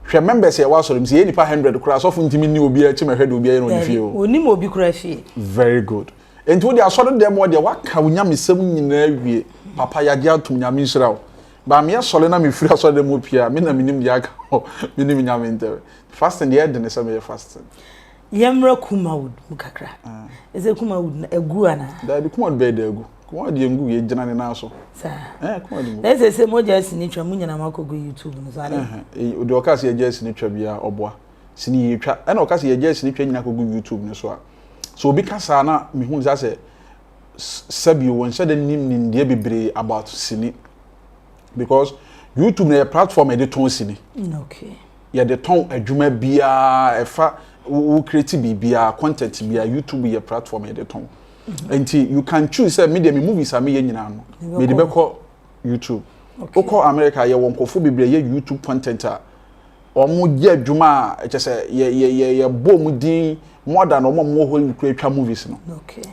Hwɛ members yɛwɔ asɔre mu sɛ yɛ nipa hundred koraa asɔfo ntumi nni obiara akyi ma hwɛ deɛ obiara yɛ no wɔ ne fie o. Onim obi koraa fie. Very good. Nti wo deɛ asɔre dɛm hɔ deɛ waka wo nyamesɛm nyinaa awie. Papa yɛagye atom Nyame nhyira wo. But meyɛ sɔre na mefiri asɔre dɛm hɔ pie a me na menim deɛ aka hɔ. Menim Nyame ntɛm. Fasting deɛ ɛyɛ den sɛ meyɛ fasting. Yɛmmra Kumawood mu kakra. Ɛsɛ Kumawood no agu anaa? Daabi, Kumawood bɛyɛ dɛ agu. Kumawood deɛ ngu, yɛgyina ne nan so. Saa. Ɛɛ, Kumawood ngu. Na ɛsɛ sɛ mogya sini twa, mo nyinaa moakɔgu YouTube no so ade. Deɛ ɔka sɛ yɛgya sini twa biara, ɔboa. Sini yɛtwa. Ɛna ɔka sɛ yɛgya sini twa nyinaa kɔgu YouTube no so a, sɛ obi ka saa na mehu sɛ asɛ sɛbi wɔnhyɛ da nnim nimdeɛ bebree about sini because YouTube na yɛ platform a yɛde tɔn sini. Okay. Yɛde tɔn adwuma biara ɛfa wo create biribiara content biara YouTube yɛ platform yɛde tɔn. Nti you can choose sɛ me deɛ me movies a meyɛ nyinaa no mede bɛkɔ YouTube. Wokɔ America yɛwɔ nkurɔfoɔ bebree yɛ YouTube content a wɔn yɛ adwuma a kyɛ sɛ yɛ yɛ yɛ yɛbɔ wɔn din more than wɔn a wɔwɔ Hollywood kura atwa movies no.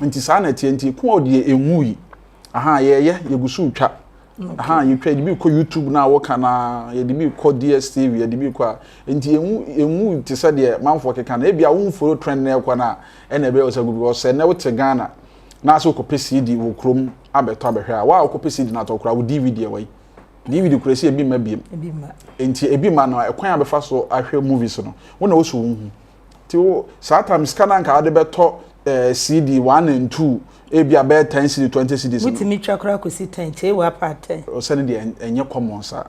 Nti saa na ɛteɛ nti ko a deɛ enwu yi aha yɛyɛ yɛgu so retwa aha yɛtwa yɛde bi kɔ YouTube na wɔka na yɛde bi kɔ DSTV yɛde bi kɔ a nti enwu enwu te sɛ deɛ manfoɔ keka no ebi a wɔn follow trend na ɛkɔ na ɛna ɛbɛyɛ ɔsɛ gu because sɛ ɛnɛ wote Ghana na asɛ wokɔpɛ CD wɔ kurom abɛtɔ abɛhwɛ a wa a wokɔpɛ CD na atɔ koraa wo DVD ɛwɔ yi DVD kura si ebi mma biem nti ebi ma no ɛkwan a bɛfa so ahwɛ movies no wo na wosi wo hu ti wo saa time sika na nka ade bɛtɔ ɛɛ CD 1 and 2 ebi abɛyɛ 10 CD 20 CDs no mutumi twa koraa kɔsi 10 kyɛ ewu apa 10 ɔsɛ ne deɛ ɛnyɛ common saa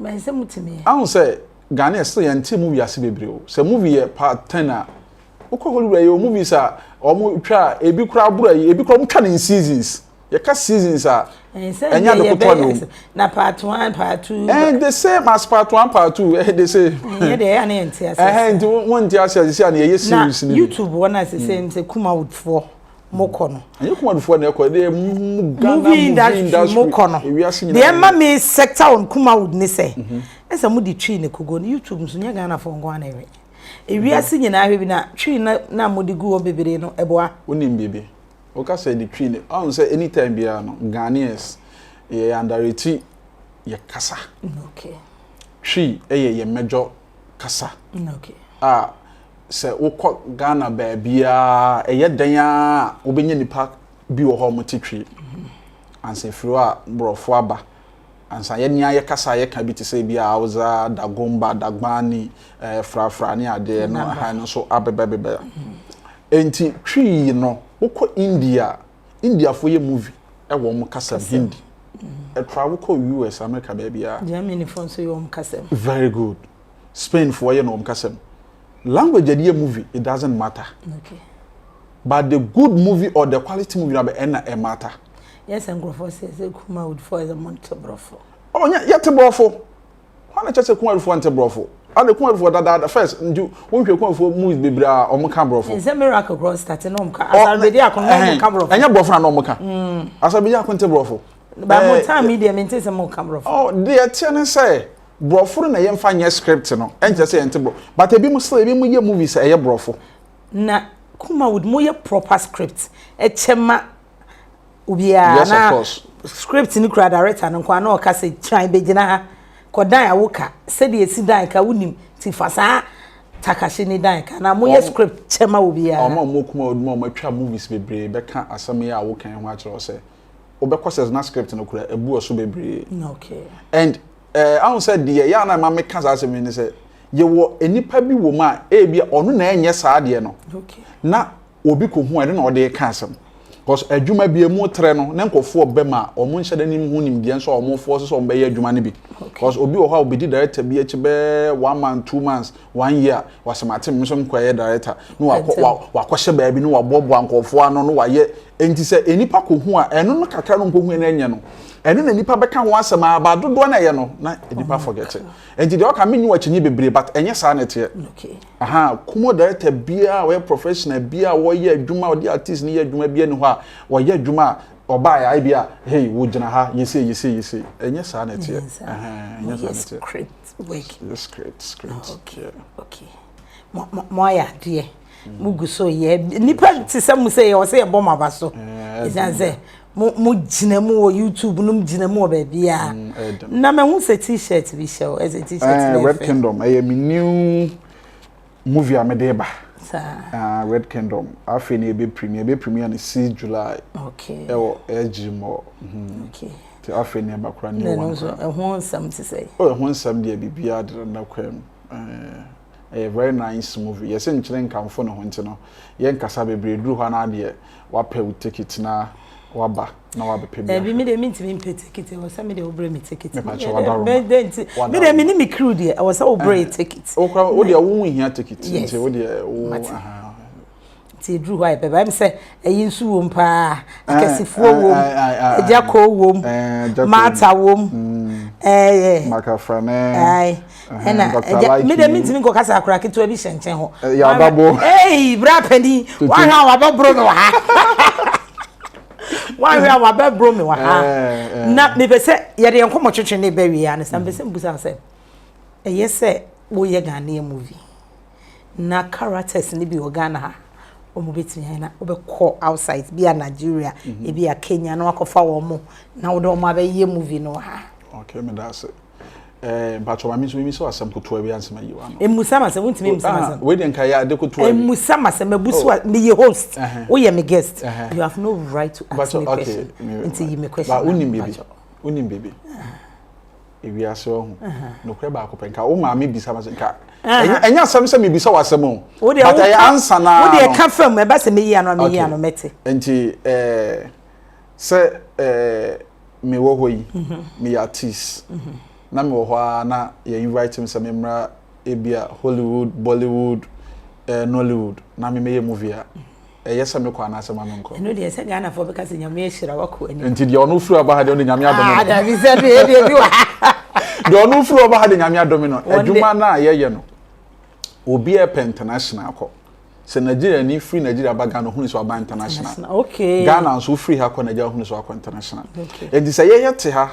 bɛn sɛ mutumi yɛ ahun sɛ Ghana ɛsɛ yɛn ti movie ase bebree o sɛ movie yɛ part 10 a wokɔ Hollywood yɛ movies a wɔn twa ebi koraa aburo ayi ebi koraa wɔn twa ne in seasons yɛka seasons a ɛnyɛ ade kotoa na wɔm na part 1 part 2 and the same as part 1 part 2 eh the same ɛnyɛ deɛ ɛyɛ ne yɛn ti ase ɛhɛn nti wɔn ti ase asisi a na yɛyɛ series ni na YouTube wɔn a sese sɛ Kumawoodfoɔ mo kɔ no ɛnyɛ Kumawoodfoɔ na ɛkɔ ɛdeɛ mu Ghana movie industry mo kɔ no deɛ ɛma mi sector on Kumawood ne sɛ ɛsɛ mo de twi ne kogo no YouTube nso nyɛ Ghana foɔ nko ara na ɛwɛ ewiase nyinaa hwɛ bi na twi na na mo de gu hɔ bebree no ɛboa. Wonim biribi woka sɛ de twi ne ɔn sɛ anytime biara no Ghanaians yɛ underrate yɛ kasa. Okay. Twi yɛ yɛ major kasa. Okay. A sɛ wokɔ Ghana baabiara ɛyɛ dan a wobɛnya nipa bi wɔ hɔ a wɔte twi. Ansa efiri hɔ a borɔfo aba. Ansa yɛn nea yɛ kasa yɛka bi te sɛ bi a Hausa, Dagomba, Dagbani, ɛɛ frafra ne adeɛ no ha no nso abɛbɛbɛbɛ. Enti twi no wokɔ India, Indiafoɔ yɛ movie ɛwɔ wɔn kasa mu Hindi. Ɛtra wokɔ US, America baabiara. Germanyfoɔ nso yɛ wɔn kasa mu. Very good. Spainfoɔ yɛ no wɔn kasa mu. Language yɛde yɛ movie, it doesn't matter. Okay. But the good movie or the quality movie na bɛ ɛna ɛ matter. Yɛ sɛ nkurɔfoɔ sɛ sɛ Kumawoodfoɔ yɛ sɛ mo nte borɔfo. Oh, nyɛ yɛte borɔfo. Hwan na kyerɛ sɛ Kumawoodfoɔ nte borɔfo? Ade Kumawoodfoɔ dadaada first nti wonhwɛ Kumawoodfoɔ movies bebree a wɔn ka borɔfo. Nsɛ miracle korɔ start na wɔn ka Asarbedi Ako na wɔn ka borɔfo. Ɛnyɛ borɔfo na na wɔn ka. Asarbedi Ako nte borɔfo. Ba mo time yi deɛ mente sɛ mo ka borɔfo. Oh, deɛ ɛteɛ ne sɛ borɔfo no na yɛmfa nyɛ script no ɛnkyerɛ sɛ yɛnte borɔfo. But ebi mo still ebi mo yɛ movies a ɛyɛ borɔfo. Na Kumawood mo yɛ proper script ɛkyɛ ma obiara Yes, of na course. script no kura director no nko a na ɔka sɛ twan bɛgyina ha kɔdan a woka sɛdeɛ ɛsi dan ka wonim ti fa saa takahye ne dan ka na moyɛ script kyɛ ma obiara. Wɔn a wɔwɔ Kumawood mu a wɔatwa movies bebree bɛka asɛm yi a woka yi ho akyerɛ wo sɛ wobɛkɔ sɛ na script no kura abu ɔso bebree. Okay. And eh, ahu sɛ deɛ yɛ a na ɛma meka saa asɛm yi ne sɛ yɛwɔ nnipa bi wɔ mu a ebia ɔno na ɛnyɛ saa adeɛ no Okay. na obi kɔhu a ɛno na ɔde reka asɛm because adwuma bi emu trɛ no ne nkurɔfoɔ bɛ ma wɔn nhyɛ da nim ho nimdeɛ nso a wɔn force sɛ wɔn bɛyɛ adwuma no bi because obi wɔ hɔ a obedi director bi akyi bɛɛ 1 month, 2 months, one year wasɛm ate mi nso nkɔ yɛ director na wakɔ wakɔhyɛ baabi na waboaboa nkurɔfoɔ ano na wayɛ. Nti sɛ nipa kɔhu a ɛno no kakra no nkɔhu no ɛnyɛ no ɛno na nipa bɛka ho asɛm a ba dodoɔ na ɛyɛ no na nipa forget it. Nti deɛ ɔka menyi wakyi nye bebree but ɛnyɛ saa na ɛteɛ. Aha kumo director biara a ɔyɛ professional biara a wɔyɛ adwuma ɔde artist ne yɛ adwuma biara ni hɔ a wɔyɛ adwuma a ɔbaa yɛ ayi bi a hey wo gyina ha yɛse yɛse yɛse ɛnyɛ saa na ɛteɛ. Ɛnyɛ saa. Ɛhɛn, ɛnyɛ saa na ɛteɛ. Script work. Yɛ script script. Okay. Yeah. Okay. Mo mo mo ayɛ adeɛ. Mo gu so yɛ nipa te sɛ mo sɛ yɛ wɔ sɛ yɛbɔ mo aba so. Ɛsiane sɛ mo mo gyina mu wɔ YouTube no mo gyina mu wɔ baabiara. Ɛyɛ dɛm. Na mahu sɛ t-shirt bi hyɛ wo ɛsɛ t-shirt Eh, no yɛ Red fɛ. Kingdom ɛyɛ me new movie a mede ba. Saa. Ah, Red Kingdom afei na ebe premiere ebe premiere no 6 July ɛwɔ SG Mall. Okay. Nti afei na ɛba kora Na new ɛno one nso kora. ɛho nsɛm te sɛ. Oh, ɛho nsɛm deɛ biribiara deda da kwan mu. Ɛyɛ very nice movie. Yɛsɛ nkyerɛ nkamfo ne ho nti no yɛnkasa bebree duru hɔ na adeɛ wapɛ wo ticket na waba na wabɛpɛ bi Dabi ahwɛ. mi de mi ntumi mpɛ ticket ɛwɔ sɛ mi de wobrɛ mi ticket. Mepa kyɛw, wadaro ma. Me de nti mi de mi ni mi crew deɛ ɛwɔ sɛ wobrɛ yɛ ticket. Wo kora wo deɛ wo nhia ticket Yes. nti wo deɛ wo Mate. aha. Nti ɛduru hɔ a yɛbɛba. Ɛm sɛ ɛyi nso wom paa. Akɛsefoɔ wom. Agya Koo wom. Martha wom. Ɛyɛ. Makafrane. Ae. Ɛna agya me deɛ mentumi nkɔ kasa akora ketewa bi hyɛ nkyɛn hɔ. Yɛababo. Ei bra panin. Wahwɛ a wabɛboro me wɔ ha. Wahwɛ a wabɛboro me wɔ ha. Na mepɛ sɛ yɛde yɛn nkɔmmɔ twetwe ne bɛwie a ne sɛ mepɛ sɛ mbusa sɛ ɛyɛ sɛ woyɛ Ghanaian movie. Na characters no bi wɔ Ghana ha wɔn bɛtumi ayɛ na wobɛkɔ outside bi a Nigeria mm -hmm. ebi a Kenya na wakɔfa wɔn mo na wode wɔn abɛyɛ movie no wɔ ha. Okay, meda ase. Eh, mpatsɔ maame nso mimi sɛ asɛm kotoa bi ansa ma yi wa no. Emusa ma sɛ wontumi emusa ma sɛm. Ah, wei deɛ nka yɛ ade kotoa bi. Emusa ma sɛm ebu so a meyɛ host woyɛ me guest you have no right to ask me question nti yi me question. Ba wonim biribi wonim biribi. Ewiase ɔho. Nokorɛ baako pɛ nka wo maame bisa ma sɛ nka ɛnyɛ asɛm sɛ mebisa wɔ asɛm o. But ɛyɛ ansa naa no. Wodeɛ ka fam ɛba sɛ meyi ano a meyi ano mɛte. Nti ɛɛ sɛ ɛɛ mewɔ hɔ yi meyɛ artist na mewɔ hɔ ara na yɛ invite me sɛ memmra ebia Hollywood, Bollywood, ɛɛ Nollywood na memmɛyɛ movie a. Ɛyɛ sɛ mekɔ anaasɛ ma menkɔ? Ɛno deɛ sɛ Ghanafoɔ bɛka sɛ Nyame ahyira wakɔ anim. Nti deɛ ɔno firi ɔba ha deɛ ɔno Nyame adome no. Ah, dabi sɛ deɛ deɛ bi wɔ ha. Deɛ ɔno firi ɔba ha deɛ Nyame adome no. Adwuma no a yɛyɛ no, obi a ɛpɛ international kɔ. Sɛ Nigeria ni firi Nigeria ba Ghana ohunu sɛ waba international. Okay. Ghana nso firi ha kɔ Nigeria ohunu sɛ wakɔ international. Okay. Nti sɛ yɛyɛ te ha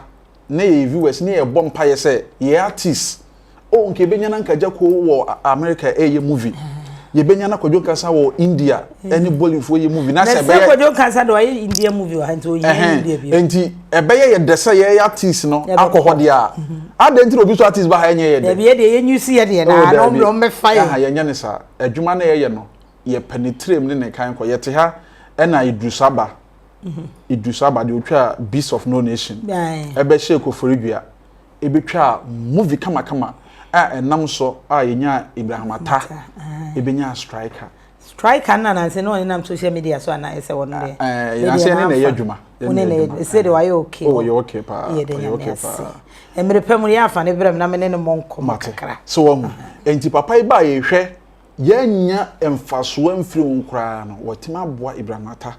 ne yɛyɛ viewers ne yɛbɔ mpaeɛ sɛ yɛ artist oh nka yɛbɛnya na nka Gyako wɔ America ɛyɛ movie yɛbɛnya na Kwadwo Nkansa wɔ India ɛne Bollywood yɛ movie na sɛ ɛbɛyɛ Kwadwo Nkansa de ɔyɛ India movie wɔ ha nti ɔyɛ India bi nti ɛbɛyɛ yɛ dɛ sɛ yɛyɛ artist no akɔ hɔ deɛ a adɛn nti na obi so artist ba ha ɛnyɛ yɛ dɛ dabi yɛ deɛ yɛnyu si yɛ deɛ na na ɔmo ɔmo yɛ yɛnyɛ ne saa adwuma no yɛyɛ no yɛpɛ ne tirim ne ne kan kɔ yɛte ha ɛna Idris aba Idris aba deɛ ɔtwa Beast of No Nation ɛbɛhyɛ Koforidua ɛbɛtwaa movie kamakama a ɛnam so a yɛnyaa Ibrahim Attah ɛbɛnyaa Striker. Striker no na nanse na ɔnenam social media so anaa ɛsɛ wɔn deɛ. Ɛɛ nanse ɛne na ɛyɛ adwuma. Wɔne na ɛyɛ adwuma ɛsɛ de wayɛ okay. Oh ɔyɛ okay paa ɔyɛ okay paa. Mmerɛ pɛ mu yɛ afa ne brɛ mu na me ne no mmɔ nkɔmmɔ kakra. So wɔn nti papa yi baa yɛhwɛ Yɛannya mfasoɔ amfiri ho koraa no, watumi aboa Ibrahim Attah.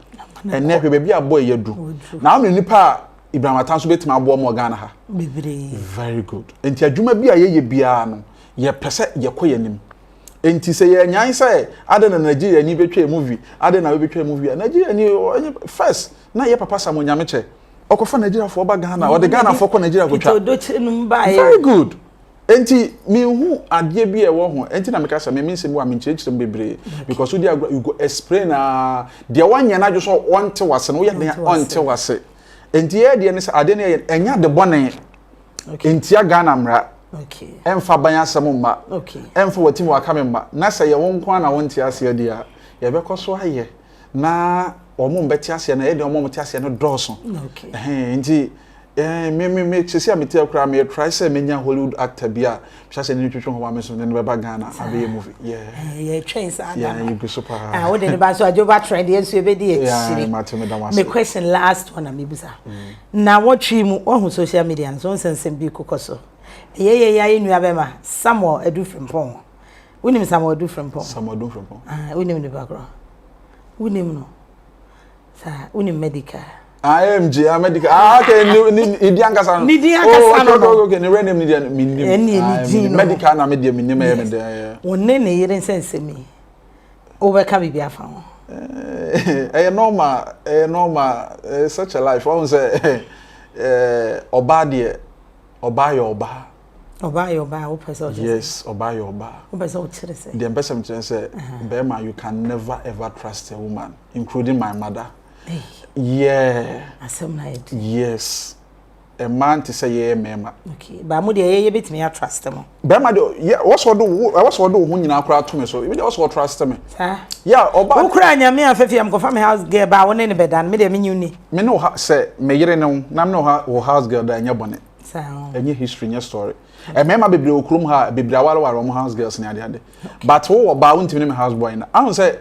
Ɛnnɛ hwɛ baabi a boy yi adu. Na how many nipa a Ibrahim Attah nso bɛtumi aboa mu wɔ Ghana ha? Bebree. Very good. Nti adwuma bi a yɛyɛ biara no, yɛpɛ sɛ yɛkɔ yɛn anim. Nti sɛ yɛanyan sɛ adɛn na Nigeria ni bɛtwa movie, adɛn na wobɛtwa movie a, Nigeria ni first na yɛ papa Samuel Nyamekyɛ ɔkɔfa Nigeriafoɔ ba Ghana, ɔde Ghanafoɔ kɔ Nigeria kɔtwa. Very good. Enti menhu adeɛ bi a ɛwɔ ho enti na meka sɛ me me nsɛm bi wɔ a menkyerɛkyerɛ mu bebree because wodi agorɔ you go explain aa deɛ wanyɛ n'adwe sɛ ɔnte wase no woyɛ den a ɔnte wase enti yɛ deɛ ne sɛ adeɛ no yɛ ɛnyɛ ade bɔne ntia Ghana mmara ɛmfa ban asɛm mma ɛmfa watim waka me mma na sɛ yɛ wo nko ara na wonte aseɛ deɛ a yɛbɛkɔ so ayɛ na wɔn mbɛte aseɛ no ɛyɛ deɛ wɔn te aseɛ no dɔɔso ɛhɛn nti Eh, me me me sisi a mete akura me try sɛ menya Hollywood actor bi a mehyɛ sɛ ne twetwe ho ma me so ne no bɛba Ghana abɛyɛ movie. Yeah. Eh, yɛ twɛn saa da. Yeah, you go so paa. Ah, wo de ne ba so adwo ba trend yɛn so ebedi akyire. Yeah, mate me da wase. Me question last one na me bisa. Mm. Na wɔtwe mu wahu social media no so nsɛnsɛm bi kokɔ so. Ɛyɛ yɛ yɛ nua bɛma Samuel Adu Frimpong. Wonim Samuel Adu Frimpong? Samuel Adu Frimpong. Ah, wonim nipa korɔ. Wonim no. Saa, wonim medical. AMG, ah, medical. Ah, okay, ni ni ni di ankasa no. Ni di ankasa no. Oh, okay, okay, okay. Ni real name ni di mi nim. Ɛni ni di no. Medical na me di mi nim ɛyɛ mi dɛ. Wɔne ne yere nsɛnsɛm yi. Wobɛka biribi afa ho. Ɛyɛ normal, ɛyɛ normal. Ɛyɛ such a life. Wɔn sɛ ɛɛ ɔbaa deɛ, ɔbaa yɛ ɔbaa. Ɔbaa yɛ ɔbaa, wopɛ sɛ ɔkyerɛ sɛ. Yes, ɔbaa yɛ ɔbaa. Wopɛ sɛ ɔkyerɛ sɛ. Deɛ mpɛ sɛ mekyerɛ sɛ, bɛrima you can never ever trust a woman, including my mother. Hey. Yeah. Asɛm na yɛ di. Yes. Mmaa nte sɛ yɛyɛ mmarima. Okay, ba mo deɛ yɛyɛ bɛtumi atrust mo. Bɛrima deɛ, yɛ wɔsɔ ɔde wo wɔsɔ ɔde wo ho nyinaa koraa to me so. Ebi deɛ wɔsɔ ɔtrust me. Saa. Yeah, ɔbaa. Wo koraa nyame afɛfɛ am kɔfa me house girl ba wo ne ne bɛda no, me deɛ menye wo ni. Me ne wo ha sɛ me yere ne wo na me ne wo ha wo house girl da ɛnyɛ bɔne. Ɛnyɛ history, nyɛ story. Mmarima bebree wɔ kurom ha bebree awareware wɔn house girls ne ade ade. But wo wɔ baa wontumi ne me house boy na. Ahun sɛ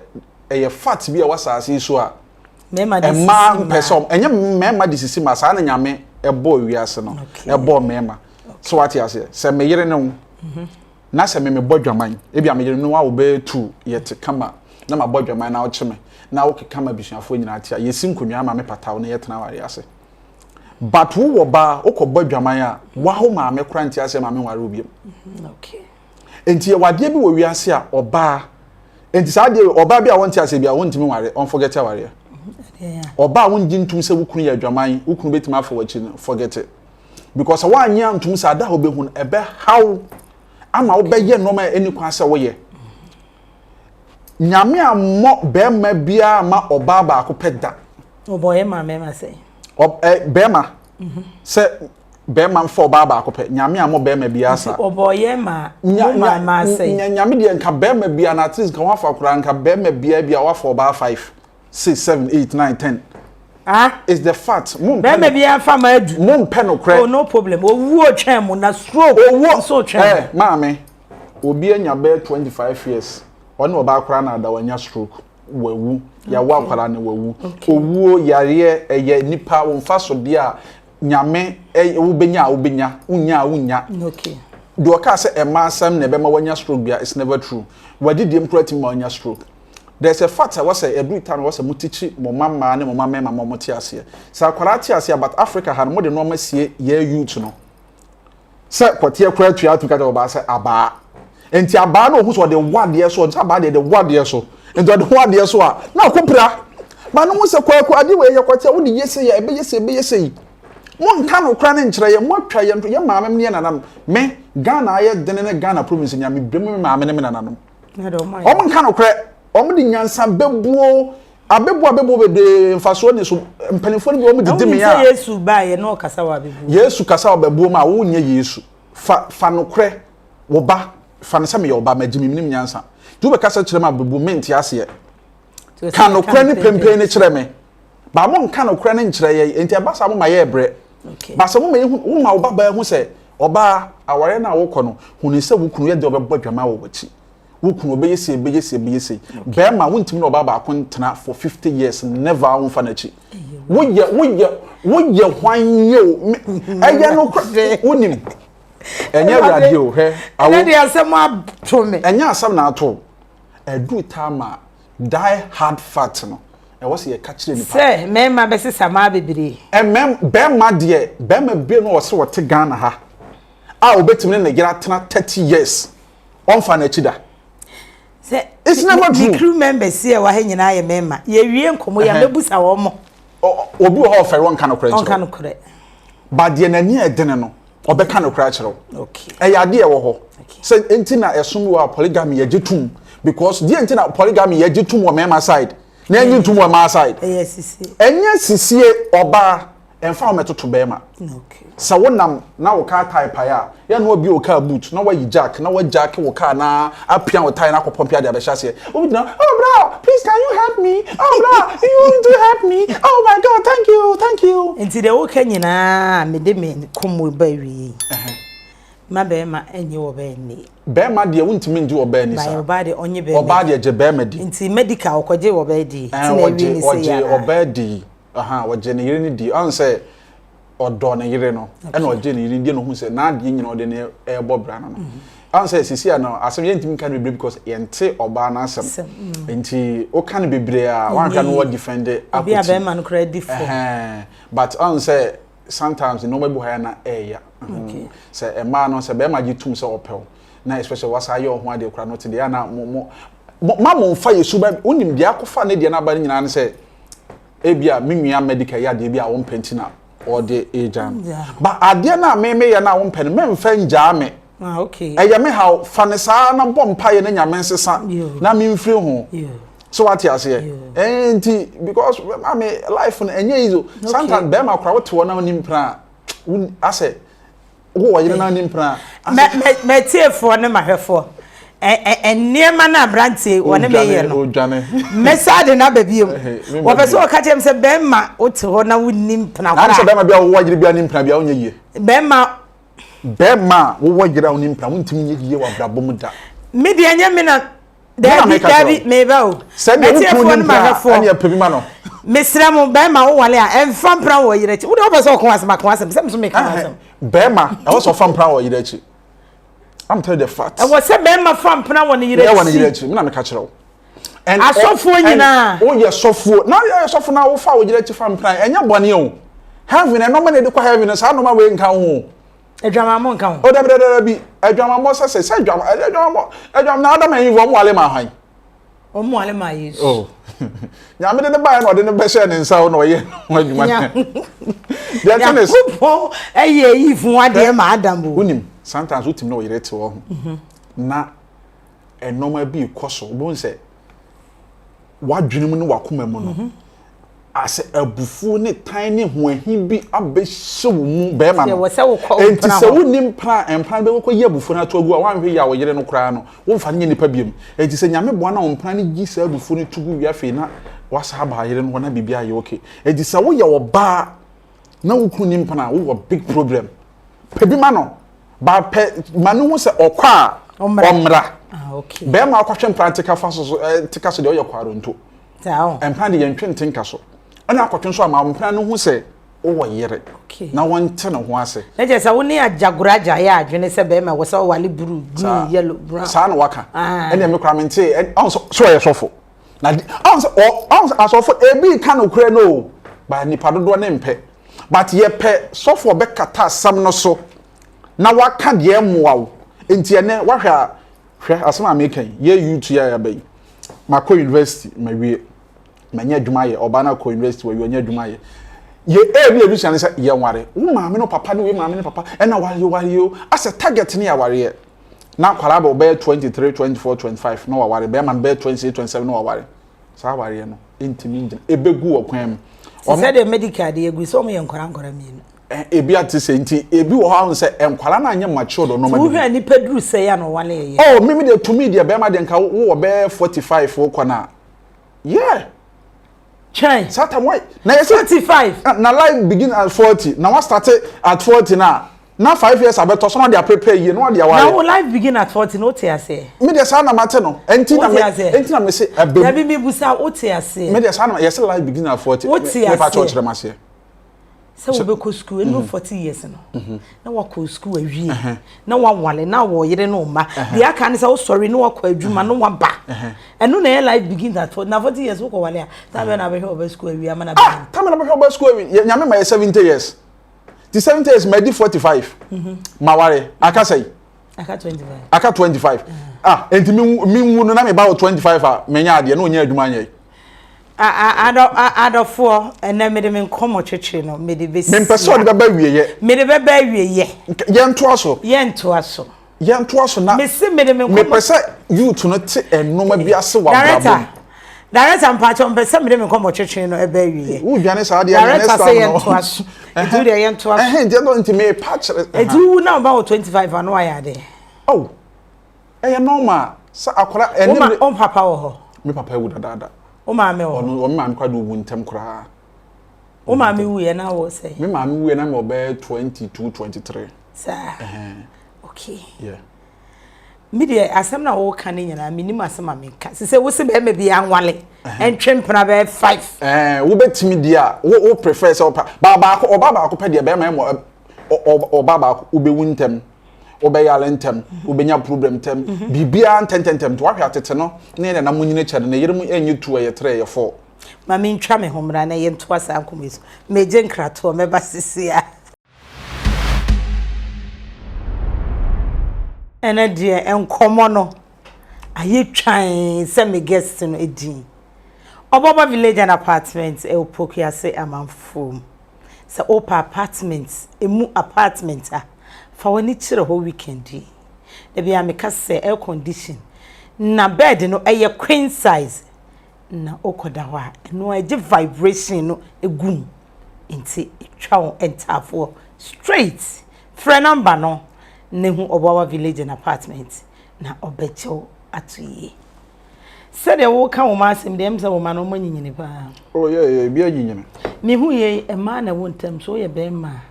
ɛyɛ fact bi a ɛwɔ asase yi so a mmaa mpɛ sɛ ɛnyɛ mmarima de sisi ma saa na nyame ɛbɔɔ wiase no ɛbɔɔ mmarima. So wate aseɛ sɛ me yere ne wo mhm. na sɛ me mebɔ dwaman ebi a me yere no awo bɛyɛ tu yɛte kama. na mabɔ adwaman na wokye me na wokeka ma abusuafoɔ nyinaa te a, yɛsi nkonnwa ama me pata wo na yɛtena awareɛ ase. But wowɔ ba a, wokɔbɔ adwaman a, woaho maame koraa nte aseɛ ma menware wo biom. Okay. Nti yɛwɔ adeɛ bi wɔ wiase a ɔbaa nti saa adeɛ ɔbaa bi a wɔnte aseɛ bi a wɔntumi nware ɔnforget awareɛ. Ɔbaa a wongye ntum sɛ wo kunu yɛ adwaman, wo kunu bɛtumi afa w'akyi no, forget it. Because sɛ woannye antom sɛ ada a wobɛhu no ɛbɛhaw ama wobɛyɛ nneɛma a ɛnni kwan sɛ woyɛ. Nyame ammɔ bɛrima biara ma ɔbaa baako pɛ da. Ɔbɔyɛ ma mmarima sɛ? Bɛrima sɛ bɛrima mfa ɔbaa baako pɛ. Nyame ammɔ bɛrima biara saa. Ɔbɔyɛ ma mo ma ma sɛ? Nyame deɛ nka bɛrima biara na at least nka wafa koraa nka bɛrima biara bi a wafa ɔbaa 5. 6 7 8 9 10. Ah. It's the fact. Mo mpɛ no. Bɛrima bi afa ma adu. Mo mpɛ no korɛ. Oh no problem. Owuo twɛn mo na stroke. Owuo nso twɛn. Eh maame, obi anya bɛyɛ 25 years. Ɔne ɔbaa koraa na ada wanya stroke. Wawu. Yawo akwadaa no wawu. Owuo yareɛ ɛyɛ nipa wo nfa so deɛ a nyame eh, wobɛnya a wobɛnya, wonya a wonya. Okay. Deɛ ɔkaa sɛ ɛma asɛm na ɛbɛma wanya stroke bia it's never true. Wadidiem koraa tumi ma wanya stroke. There's a fact a ɛwɔ sɛ ɛduru time a ɛwɔ sɛ mo tikyi mo mma mmaa ne mo mma mmarima ma wɔn te aseɛ. Sɛ akwadaa te aseɛ but Africa ha no mo de nneɛma sie yɛ youth no. Sɛ kɔteɛ koraa tua atumi ka kyerɛ ɔbaa sɛ abaa. Nti abaa no ohun sɛ ɔde wɔ adeɛ so ɔde sɛ abaa deɛ de wɔ adeɛ so. Nti ɔde wɔ adeɛ so a na ɔkɔ pira. Ba no ho sɛ kwaku adeɛ wɔ yɛ kɔteɛ wode yɛ sɛ yɛ ɛbɛyɛ sɛ ɛbɛyɛ sɛ yi. Mo nka no koraa ne nkyerɛ yɛ mo atwa yɛn yɛ maame ne yɛ nananom. Me Ghana ayɛ dene ne Ghana province nyame brɛ mu me maame ne me nananom. Wɔn nka nokorɛ, wɔn de nyansa bɛbuo, abɛbuo abɛbuo bebree mfasoɔ ni so. Mpanimfoɔ no bi wɔn didi me a. Yesu baayɛ na ɔkasa wɔ abɛbuo. Yesu kasa wɔ abɛbuo mu a wonyɛ Yesu. Fa fa nokorɛ wo ba fa no sɛ meyɛ ɔba magye me menim nyansa. Nti wobɛkasa kyerɛ me abɛbuo mente aseɛ. Ka nokorɛ ne pempen no kyerɛ me. Ba mo nka nokorɛ no nkyerɛ yɛn nti ɛba saa mo ma yɛ brɛ. Ba sɛ mo ma yɛhu wo ma wo ba baa hu sɛ ɔbaa awareɛ no a wokɔ no hunu sɛ wo kunu yɛ deɛ ɔbɛbɔ adwaman wɔ w'akyi. Wo kunu ɔbɛyɛ sei ɔbɛyɛ sei ɔbɛyɛ sei. Bɛrima wontumi ne ɔbaa baako ntena for 50 years never womfa n'akyi. Woyɛ woyɛ woyɛ hwan yɛ o ɛyɛ nokorɛ wonim ɛnyɛ awurade o hwɛ awo. Ɛnɛ deɛ asɛm ato me. Ɛnyɛ asɛm na ato ɛduru time a Die hard fact no, ɛwɔ sɛ yɛka kyerɛ nipa. Sɛ mmarima bɛsesa mmaa bebree. Ɛmɛm bɛrima deɛ bɛrima bie no ɔsɛ ɔte Ghana ha a obetumi ne ne yere atena 30 years ɔnfa n'akyi da. Sɛ It's never true. Me crew members yi a ɛwɔ ha nyinaa yɛ mmarima. Yɛwie nkɔmmɔ yi a mɛbusa wɔn mo. Obi wɔ hɔ ɔfɛre ɔnka nokorɛ nkyerɛ. Ɔnka nokorɛ. Ba deɛ n'ani ɛdene no ɔbɛka nokorɛ akyerɛ wo. Ɛyɛ adeɛ ɛwɔ hɔ. Sɛ nti na ɛsom bi wɔ a polygamy yɛgye tom because deɛ nti na polygamy yɛgye tom wɔ mmarima side na ɛnye ntom wɔ mmaa side. Ɛnyɛ sisie ɔbaa ɛmfa wo mɛtoto bɛrima. Sɛ wonam na wo kaa tae pae a yɛ na wabie wo kaa boot na wayi jack na wajack wo kaa na apia wo tae na akɔ pɔmpe ade abɛhyɛ aseɛ. Obi gyina oh bra please can you help me oh bra you want to help me oh my god thank you thank you. Nti deɛ woka nyinaa mede me kɔmmɔ ba awie yi. Ma bɛrima nye ɔbaa nni. Bɛrima deɛ wontumi ngye ɔbaa ni saa. Ɔbaa deɛ ɔnye bɛrima. Ɔbaa deɛ gye bɛrima di. Nti medical ɔkɔgye ɔbaa di. Ti na awie ne sɛ yara. Ɔgye ɔbaa di. Aha ɔgye ne yere ne di. Ɔn sɛ ɔdɔ ne yere no ɛna ɔgye ne yere di na ohun sɛ n'adeɛ nyina ɔde ne ɛrebɔ bra no no. Ɔn sɛ sisi a no asɛm yɛntumi nka no bebree because yɛnte ɔbaa n'asɛm. Nti woka no bebree a wanhwɛ no wɔ defend akɔti. Obi a bɛrima no koraa di fɔ. But ɔn sɛ sometimes nneɛma bi wɔ ha na ɛɛya. Sɛ mmaa no sɛ bɛrima gye tum sɛ ɔpɛ wo na especially wasa ayɛ wo ho adeɛ koraa no te deɛ na mo mo ma mo nfa yɛ suban wonim deɛ akɔfa ne deɛ no aba no nyinaa ne sɛ ebi a me nua medical yɛ adeɛ bi a wompɛ nti na ɔde egya no ba adeɛ no a me meyɛ no a wompɛ no memfa ngyaa me ah, ɛyɛ me haw fa ne saa na bɔ mpaeɛ na nyame nsesa na memfiri ho so wate aseɛ ɛɛ nti because maame life no ɛnyɛ easy sometimes bɛrima koraa wote hɔ na wonim mpena a asɛ wowɔ yere na wonim mpena a mɛtiefoɔ ne mahwɛfoɔ nneɛma no aberanteɛ wɔne meyɛ no mɛsa de no aba biom wɔpɛ sɛ wɔka kyerɛ m sɛ bɛrima wote hɔ na wonim mpena koraa sɛ bɛrima bi a wowɔ yere bi a nim mpena bi a wonyɛ yie bɛrima bɛrima a wowɔ yere a wonim mpena wontumi nyɛ yie wɔ abrabɔ mu da me deɛ nyɛ me na Dabi, dabi, meba o. Sɛdeɛ wo kunu nim pra a, ɛne ɛpɛ bi ma no. Mesrɛ mo, bɛrima wo wale a, ɛmfa mpra wɔ yere akyi. Wo deɛ wopɛ sɛ ɔka w'asɛm, aka w'asɛm, sɛ me nso meka m'asɛm. Bɛrima, ɛwɔ sɛ ɔfa mpra wɔ yere akyi. I'm telling you the fact. Ɛwɔ sɛ bɛrima fa mpra wɔ ne yere akyi. Wɔ ne yere akyi, me na meka kyerɛ wo. Asɔfoɔ nyinaa. Woyɛ sɔfoɔ na woyɛ sɔfo na wofa wo yere akyi fa mpena ɛnyɛ bɔne o. Heaven ɛnɔma na ɛde kɔ heaven no saa nɔma wei nka ho. Adwamammɔ nka ho. O dabi dabi dabi adwamammɔ sɛ sɛ sɛ adwam adwamammɔ adwam na Adam and Eve wɔn wale ma hwan. Wɔn wale ma Yesu. Oh. Nyame de ne baeɛ na ɔde ne bɛhyɛ ne nsa na ɔyɛ ho adwuma. Deɛ ɛte ne. Nyankopɔn ɛyɛ Eve ho adeɛ ma Adam o. Wonim sometimes wotumi na ɔyere te hɔ ho mhm. na nneɛma bi rekɔ so wobɛhu sɛ w'adwene mu ne w'akoma mu no mhm. asɛ abufuo ne tan ne hoahi bi abɛhyɛ wo mu bɛrima no enti sɛ wonni mpena mpena no bɛkɔ yi abufuo no ato agu a woanhwɛ yi a wo yere no koraa no womfa no nyɛ nipa biom enti sɛ nyame boa na wo mpena no yi saa abufuo no to gu wie afei na wasa aba yere no hɔ na biribi ayɛ okay enti sɛ woyɛ ɔbaa na wo kunu ni mpena a wowɔ big problem pɛ bi ma no Ba pɛ ma no hu sɛ ɔkɔ a ɔmmra. Ah, Bɛrima akɔtwe mpra nteka fa so so eh, nteka so deɛ ɔyɛ kwaronto. Mpra de yɛntwe ntenka so. Ɛna akɔtwe nso ama mpra no hu sɛ wowɔ yere na wɔnte ne ho ase. Na kyerɛ sɛ wo ne agyagoragya yɛ adwene sɛ bɛrima wɔ sɛ ɔwale blue, green, yellow, brown. Saa na waka. Ah. Ɛnna me koraa mente ɔn sɛ ɔyɛ sɔfo. Na ɔn sɛ ɔn sɛ asɔfo ebi ka nokorɛ no o, ba nipa dodoɔ ne mpɛ. But yɛpɛ sɔfo ɔbɛkata asɛm no so na waka deɛ ɛmmoa wo. Nti ɛnɛ wahwɛ a hwɛ asɛm a meka yi yɛ youth yi a yɛaba yi makɔ university mawie manya adwuma ayɛ ɔbaa no akɔ university wawie ɔnya adwuma ayɛ yɛ ebi ebi sua ne sɛ yɛnware wo maame no papa ne wo maame no papa ɛna ware ware o asɛ target ne yɛ awareɛ na akwadaa bɛ ɔbɛyɛ 23 24 25 na waware bɛrima no bɛyɛ 26 27 na waware saa awareɛ no ntumi ngyina ebegu wɔ kwan mu. Sɛ deɛ medical deɛ egu sɛ wɔn yɛ nkwadaa nkwadaa mmienu. Ebi ate sɛ nti ebi wɔ hɔ ahun sɛ nkwadaa no anyɛ matured ɔnɔma bi. Wohwɛ nipa duru sɛ ya na ɔwale yɛ. Oh mimi deɛ tumi deɛ bɛrima deɛ nka wowɔ bɛyɛ 45 wokɔ na yeah. Twɛn. Saa time why na yɛ sɛ 45. Na life begin at 40 na wa start at 40 na. Na 5 years abɛtɔ so na ɔde aprepare yie na ɔde aware. Na wo life begin at 40 na wote aseɛ. Me deɛ saa na mate no. Ɛnti na me ɛnti na me se ɛbɛm. Dabi mi busa wote aseɛ. Me deɛ saa na yɛsɛ life begin at 40. Wote aseɛ. Me pa kyɛw kyerɛ m'aseɛ. Sɛ wobɛkɔ sukuu ɛnu 40 years no na wakɔ sukuu awie na wawale na wɔ yere no mma deɛ aka ne sɛ wosɔre na wakɔ adwuma na waba ɛno na ɛyɛ life begin at 40 na 40 years wokɔ wale a time bɛn na abɛhwɛ ɔbɛ sukuu awie ama na bɛn. Ah time na abɛhwɛ ɔbɛ sukuu awie nyame ma yɛ 70 years. ti 70 years madi 45 mhm. maware aka sɛi aka 25 aka 25 ah enti menwu no na meba wɔ 25 a menya adeɛ na ɔnya adwuma nyɛ adɔfoɔ ɛnɛ mede me nkɔmmɔ twetwe no mede bɛsi mempɛ sɛ ɔde bɛba awieɛ mede bɛba awieɛ yɛntoa so yɛntoa so yɛntoa so na mese mede me nkɔmmɔ mepɛ sɛ youth no te ɛnoma bi ase wɔ abrabɔ mu Director mpakyɛ mpɛ sɛ mede me nkɔmmɔ twetwe no ɛbɛ awie. Wodwane saa deɛ na next time no. Director sɛ yɛntoa so. Nti wo deɛ yɛntoa so. Ɛhɛn nti ɛdɔ nti mepa kyerɛ. Nti wowu na ɔba wɔ 25 ano ayɛ adeɛ. Oh ɛyɛ normal sɛ akwadaa ɛne. Wo ma wo papa wɔ hɔ. Me papa awu dadaada. Wo maame wɔ hɔ. Ɔno ɔme maame koraa de owu ntɛm koraa. Wo maame wuiɛ na wɔ sɛ. Me maame wuiɛ na me ɔbɛyɛ 22 23. Saa. Ɛhɛn. Okay. Yeah. Me deɛ asɛm na woka no nyinaa menim asɛm a menka sɛ sɛ wo se bɛrima bi anwale ɛntwe mpena bɛyɛ five. Ɛɛ wobɛtumi deɛ a wo wo prefer sɛ ɔpa baa baako ɔba baako pɛ deɛ bɛrima ɛmɔ ɔba baako wobɛwu ntɛm wobɛyare ntɛm wobɛnya problem ntɛm mhm. biribiara ntɛntɛntɛm nti wahwɛ atete no ne yɛ na mo nyini kyɛ no ne yere mu ɛnyɛ tu ɛyɛ trɛ ɛyɛ fɔ. Ma mentwa me ho mmra na yɛntoa saa nkɔmmɔ yi so megye nkratoɔ mɛba sisi a. Ɛnɛ deɛ nkɔmmɔ no ayɛ twann sɛ me guest no din. Ɔbɔba Village and Apartment ɛwɔ Pokuase Amanfoɔ mu. Sɛ wopɛ apartment, emu apartment a, fa w'ani kyerɛ hɔ weekend yi. Da biara meka sɛ air condition na bed no ɛyɛ queen size na wokɔda hɔ a, ɛno ara ɛgye vibration no gu mu. Nti twa wo ntaafoɔ straight. Frɛ number no na hu Obuawa Village and Apartment na ɔbɛgye wo ato yie. Sɛdeɛ woka wo ma asɛm deɛ ɛm sɛ wo ma no wɔn anyinyini paa. Oh yeah yeah ebi anyinyini. Mehu yei mmaa na ɛwo ntɛm so woyɛ bɛrima a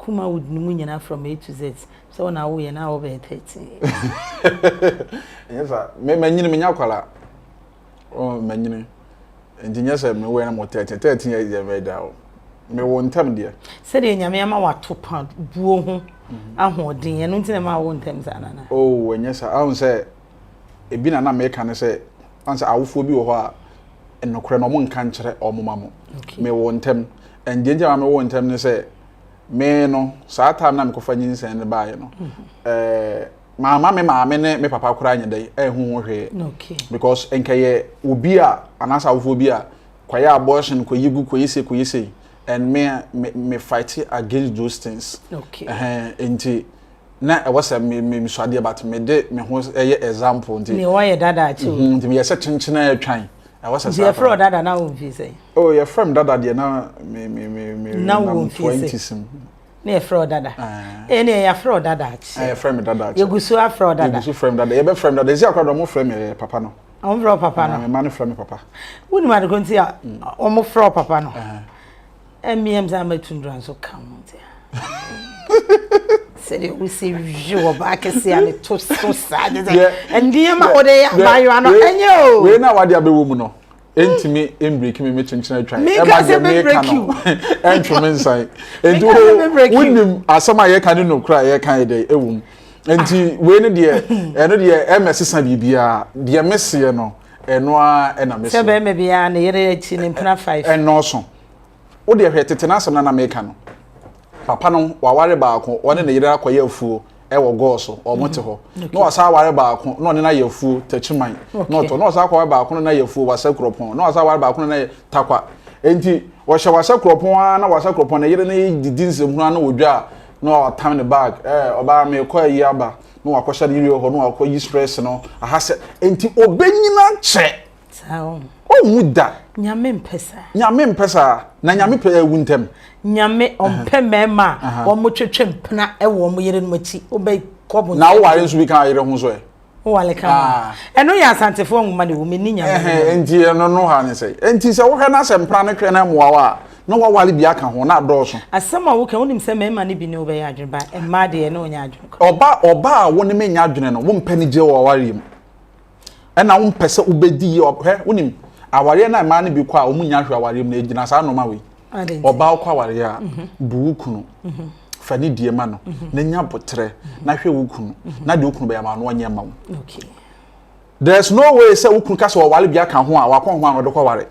Kumawood no mu nyinaa from A to Z sɛ wo na woyɛ na wobɛyɛ 13 years. Ɛnyɛ saa me manyini menya akwadaa. Oh, manyini. Nti nyɛ sɛ mewɔ na mo 13. 13 years deɛ mɛda o. Mewɔ ntɛm deɛ. Sɛdeɛ Nyame ama wato pa buo ho mhm. ahoɔden ɛno nti na ma wo ntɛm saa nana. Oh, ɛnyɛ saa. Ahun sɛ ebi na na meka ne sɛ Ansa awofoɔ bi wɔ hɔ a nokorɛ no ɔmo nka nkyerɛ ɔmo ma mo. Mewɔ ntɛm. And deɛ nti a mewɔ ntɛm ne sɛ me no saa time na mekɔfa nyinsɛn no baeɛ no ɛɛ maama me maame ne me papa koraa nyɛ dɛn ɛho ho hwee. Because nkɛyɛ obi a anaasɛ awofoɔ bi a kɔyɛ abortion kɔyi gu kɔyi sei kɔyi sei and me me me fight against those things. Okay. Ɛhɛn nti na ɛwɔ sɛ me me mesɔ adeɛ but me de me ho ɛyɛ example nti. Nea wɔyɛ dada akyɛ o. Nti meyɛ sɛ kyenkyene atwan ɛwɔ sɛ Nti saa yɛfrɛ wo dada na wo mfie sɛn? Oh yɛfrɛ me dada deɛ na me me me me Na wo nam mfie sɛn? twenties mu. Na yɛfrɛ wo dada. Ɛɛ ne yɛafrɛ wo dada akyɛ. Yɛfrɛ me dada akyɛ. Yɛgu so afrɛ wo dada. Yɛgu so frɛ me dada yɛbɛfrɛ me dada ɛsi akora deɛ wɔn frɛ me papa no. Wɔn frɛ wo papa no. Me mma no frɛ me papa. Wonim ade ko nti a wɔn frɛ wo papa no? Ɛmmeɛm sɛ ama tundra nso ka ho nti sɛdeɛ wosi hwe wɔ baa kɛse a ne to so saa de sɛ nneɛma wode yɛ abaayewa no ɛnyɛ o. Wei na wade abɛwɔ mu no ɛntumi mbreki me mekyenkyena atwan ɛma deɛ meka no ɛntwe me nsan nti wonim asɛm a yɛka ne nokora a yɛka yɛ dɛ ɛwɔ mu nti wei no deɛ ɛno deɛ ɛmɛsesa biribiara deɛ meseɛ no ɛno ara ɛna meseɛ sɛ bɛrima biara ne yere akyi ne mpena five ɛnɔɔso Wo deɛ hwɛ tete n'asɛm na na meka no. Papa no waware baako, ɔne ne yere akɔyɛ afuo ɛwɔ gɔɔ so, wɔn te hɔ. Na wasan aware baako, na ɔne no ayɛ afuo Takyiman, na ɔtɔ. Na wasan akɔware baako na ɔne no ayɛ afuo Wasa Kuropɔn. Na wasan aware baako na ɔne no ayɛ Takwa. Enti wɔhyɛ Wasa Kuropɔn ara na Wasa Kuropɔn ne yere no didi nsɛmhunu ano wɔ dwa a, na watam ne bag, ɛɛ ɔbaa merekɔ ayi aba, na wakɔhyɛ ne yere wɔ hɔ, na wakɔyi stress no, aha sɛ. Enti ɔbɛnyini akyɛ. Saa o. Ɔnwu da. Nyame mpɛ saa. Nyame mpɛ saa. Na Nyame pɛ awu ntɛm. Nyame ɔmpɛ mmarima a wɔn twetwe mpena wɔ wɔn yerenom akyi. Wobɛ kɔ bo. Na woware nso bi ka yere ho nso ɛ. Woware ka ho. Ɛno yɛ Asantefoɔ nwoma na ɛwɔ mu, ɛnni Nyame nwoma mu. Nti ɛno no ha ne sɛ. Nti sɛ wohwɛ na sɛ mpena no twɛ na ɛmmoa wo a, na waware bi aka ho na adɔɔso. Asɛm a woka, wonim sɛ mmarima no bi ne wo bɛyɛ adwene, but mmaa deɛ ɛne wo nyɛ adwene koraa. Ɔba ɔba a wo ne me nyɛ adwene no, wompɛ ne gye wɔ awareɛ mu. Ɛna wompɛ sɛ wobɛdi yie hwɛ wonim awareɛ no a mmaa no bi kɔ a wɔn nya hwɛ awareɛ mu no ɛgyina saa nnoɔma wei ɔbaa wokɔ awareɛ a mhm. bu wo kunu mhm. fa ne die ma no mhm. na nya boterɛ na hwɛ wo kunu na deɛ wo kunu bɛyɛ ma no ɔnyɛ ma wo there's no way sɛ wo kunu ka sɛ ɔware bi aka ho a wakɔ ho a ɔde kɔ ware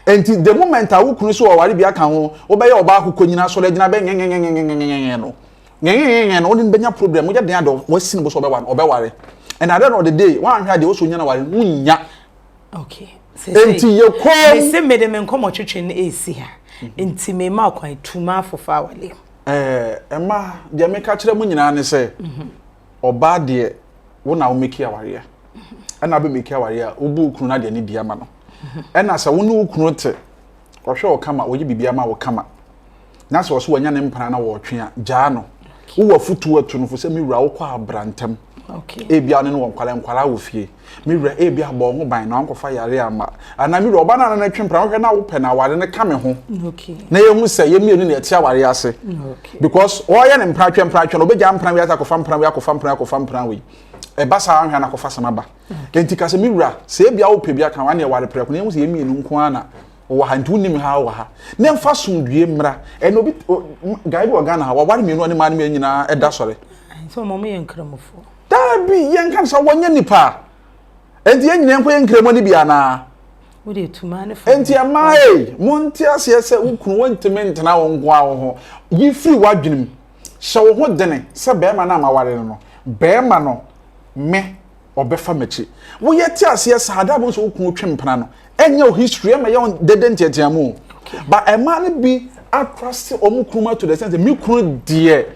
nti the moment a wo kunu sɛ ɔware bi aka ho wobɛyɛ ɔbaa akokɔ nyina sɔrɔ agyina bɛ ngɛngɛngɛngɛngɛngɛ no Ngɛngɛngɛngɛ no, wo ne no bɛnya problem, woyɛ den a deɛ wasi ne bo sɛ ɔbɛware no, ɔbɛware. And at the end of the day, woanhwɛ a deɛ ɔsɛ ɔnya no aware no, wonnya. Okay. Enti yɛ komm. Mese mede me nkɔmmɔ twetwe no ɛresi ha. Nti mema wo kwan tu m'afo fa awale mu. Ɛɛ, mma, deɛ meka kyerɛ mo nyinaa ne sɛ, ɔbaa deɛ, wo na wo meki awareɛ. Ɛna wobɛ meki awareɛ a, wobu wo kunu no adeɛ ne di ama no. Ɛna sɛ wo ne wo kunu te, ɔhwɛ wo kama, ɔyɛ biribi ama wo kama. na sɛ ɔsɛ wanya ne mpena na wɔretwe a gyaa no wowɔ afotuo atu no fo sɛ me wura wokɔ abra ntɛm ebia ne no wɔ nkwala nkwala wɔ fie me wura ebia bɔ ho ban na wankɔfa yare ama anaa me wura ɔba no ana no twe mpena wohwɛ na wopɛ na aware no ka me ho na yɛhu sɛ yɛmmienu na ɛte aware ase because ɔyɛ ne mpena twɛ mpena twɛ no ɔbɛgya mpena wei akɔfa mpena wei akɔfa mpena akɔfa mpena wei ɛba saa ahwɛ na akɔfa sɛm aba enti ka sɛ me wura sɛ ebia wopɛ bi aka wane ɛware prɛko na yɛhu sɛ yɛmmienu nko ara na Ɔwɔ ha nti wonim ha wɔ ha. Ne mfa somdwie mmra. Ɛna obi guy bi wɔ Ghana ha waware mmienu a ne mmaa no mmienu nyinaa ɛda sɔre. Nti wɔn yɛ nkramofoɔ. Daabi yɛn ka sɛ wɔnyɛ nipa. Nti yɛn nyinaa nkɔ yɛ nkramo no bi anaa. Wode tuma ne fa. Nti ɛmaa ei monte aseɛ sɛ wo kunu wɔntumi ntena wo nko ara wo ho. Yi firi w'adwene mu. Hyɛ wo ho dene sɛ bɛrima no a maware no no bɛrima no me ɔbɛfa m'akyi. Woyɛ te aseɛ saa da bɛhu sɛ wo kunu twe mpena no ɛnyɛ wo history ɛma yɛ wɔn dede nteatea mu o ba ɛmaa no bi atrase wɔn kunu mu ato the sense me kunu deɛ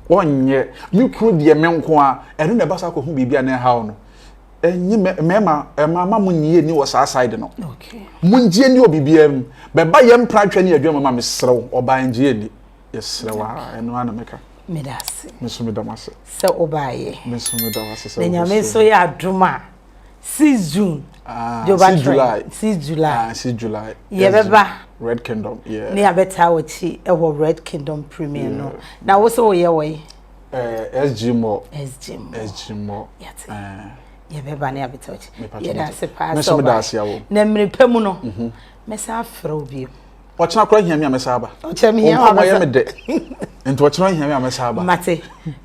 ɔnyɛ me kunu deɛ me nko a ɛno na ɛba saa akɔhu biribi a na ɛhaw no ɛnye mmarima ɛma ma mo nyie ni wɔ saa side no mo ngye ni wɔ biribiara mu bɛba yɛn mpena twɛ ne adwuma ma mesrɛ wo ɔbaa ngye ni yɛsrɛ wo a ɛno ara na meka meda ase me nso meda mo ase sɛ wobaayɛ me nso meda wo ase sɛ na nyame nso yɛ adom a 6 June ah, 6 July 6 July ah, 6 July yɛbɛba Red Kingdom yeah ne yɛabɛtaa w'akyi ɛwɔ Red Kingdom premiere no na wo sɛ woyɛ wɔ yi eh, SG Mall SG Mall SG Mall yɛte eh. yɛbɛba ne yɛabɛtaa w'akyi yɛda ase paa sɛ ɔba na mmerɛ pa mu no mhm. mɛsan afrɛ wo bio. Ɔkyena koraa hia me a mɛsan aba. Ɔkyena mehia wo a mɛsan. yɛ me dɛ. Nti ɔkyena hia me a mɛsan aba. Mate.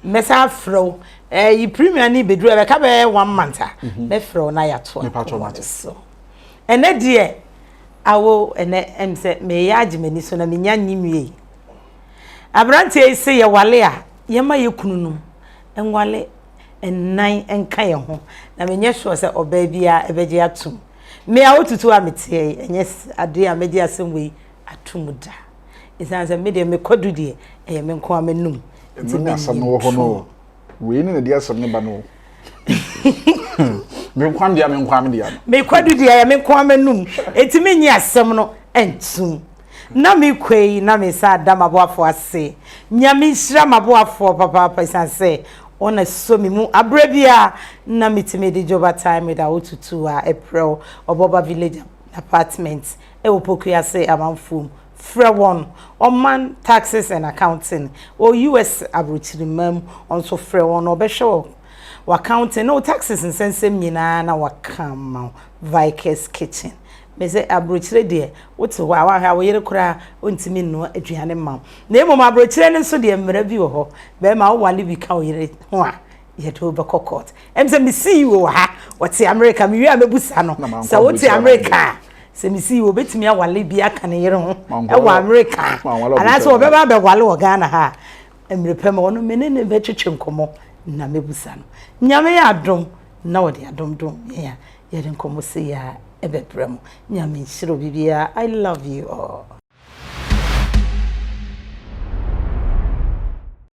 Mɛsan afrɛ wo. Ɛyi premier ni bɛduru ɛbɛka bɛyɛ one month a. Mhm. Mɛfrɛ wo na yɛato akɔmmɔ no so. Ɛnɛ deɛ awo ɛnɛ ɛm sɛ meyɛ agye m'ani so na menya nyi nwie. Aberanteɛ yi se yɛwale a yɛma yɛ kununom nwale nnan nka yɛn ho na menyɛ sure sɛ ɔbaa biara ɛbɛgye atom. Me a wotutu a meteɛ yi, ɛnyɛ adeɛ a mɛgye asɛm wei ato mu da. Ɛsiane sɛ me deɛ me kwadu deɛ, ɛyɛ me nko ara m'anum. Nti Ɛno ne asɛm no wɔ hɔ no o. Wei ne na ɛde asɛm no ba no o. Me nko ara me deɛ, me nko ara me deɛ no. Me kwadu deɛ ɛyɛ me nko ara m'anum. Nti mennye asɛm no ntom. Na mekɔ yi na mesan da m'aboafoɔ ase. Nyame nhyira m'aboafoɔ papaapa ɛsiane sɛ wɔn na sɔ me mu aberɛ biara na metumi de Joba Time with Awotutu a ɛprɛw Ɔbɔba Village Apartment ɛwɔ Pokuase amanfoɔ mu. Frɛ wɔn, Ɔman Taxes and Accounting wɔ US aburokyiriman mu nso frɛ wɔn na wɔbɛhwɛ wɔ w'accounting ne wo taxes nsɛnsɛm nyinaa na wɔaka ama wo. Vikes Kitchen. Mese aburokyire deɛ wote hɔ a woanhwɛ a wo yere koraa ɔntumi nnoa aduane mma wo. Na mmom aburokyire no nso deɛ mmara bi wɔ hɔ. Barima wowale bi ka wo yere ho a, yɛde wo bɛkɔ court. Ɛm sɛ me CEO wɔ ha, ɔte Amerika, mewie a mɛbusa no sɛ wote Amerika a, sɛ me CEO bɛtumi awale bi aka ne yere ho wɔ Amerika a, anaasɛ ɔbɛba abɛwale wɔ Ghana ha a, mmerɛ pɛ ma ɔno me ne no bɛtwetwe nkɔmmɔ na mɛbusa no. Nyame yɛ adom na ɔde adom dom yɛn a, yɛde nkɔmmɔ sei ara ɛbɛbrɛ mo. Nyame nhyira obi biara. I love you all.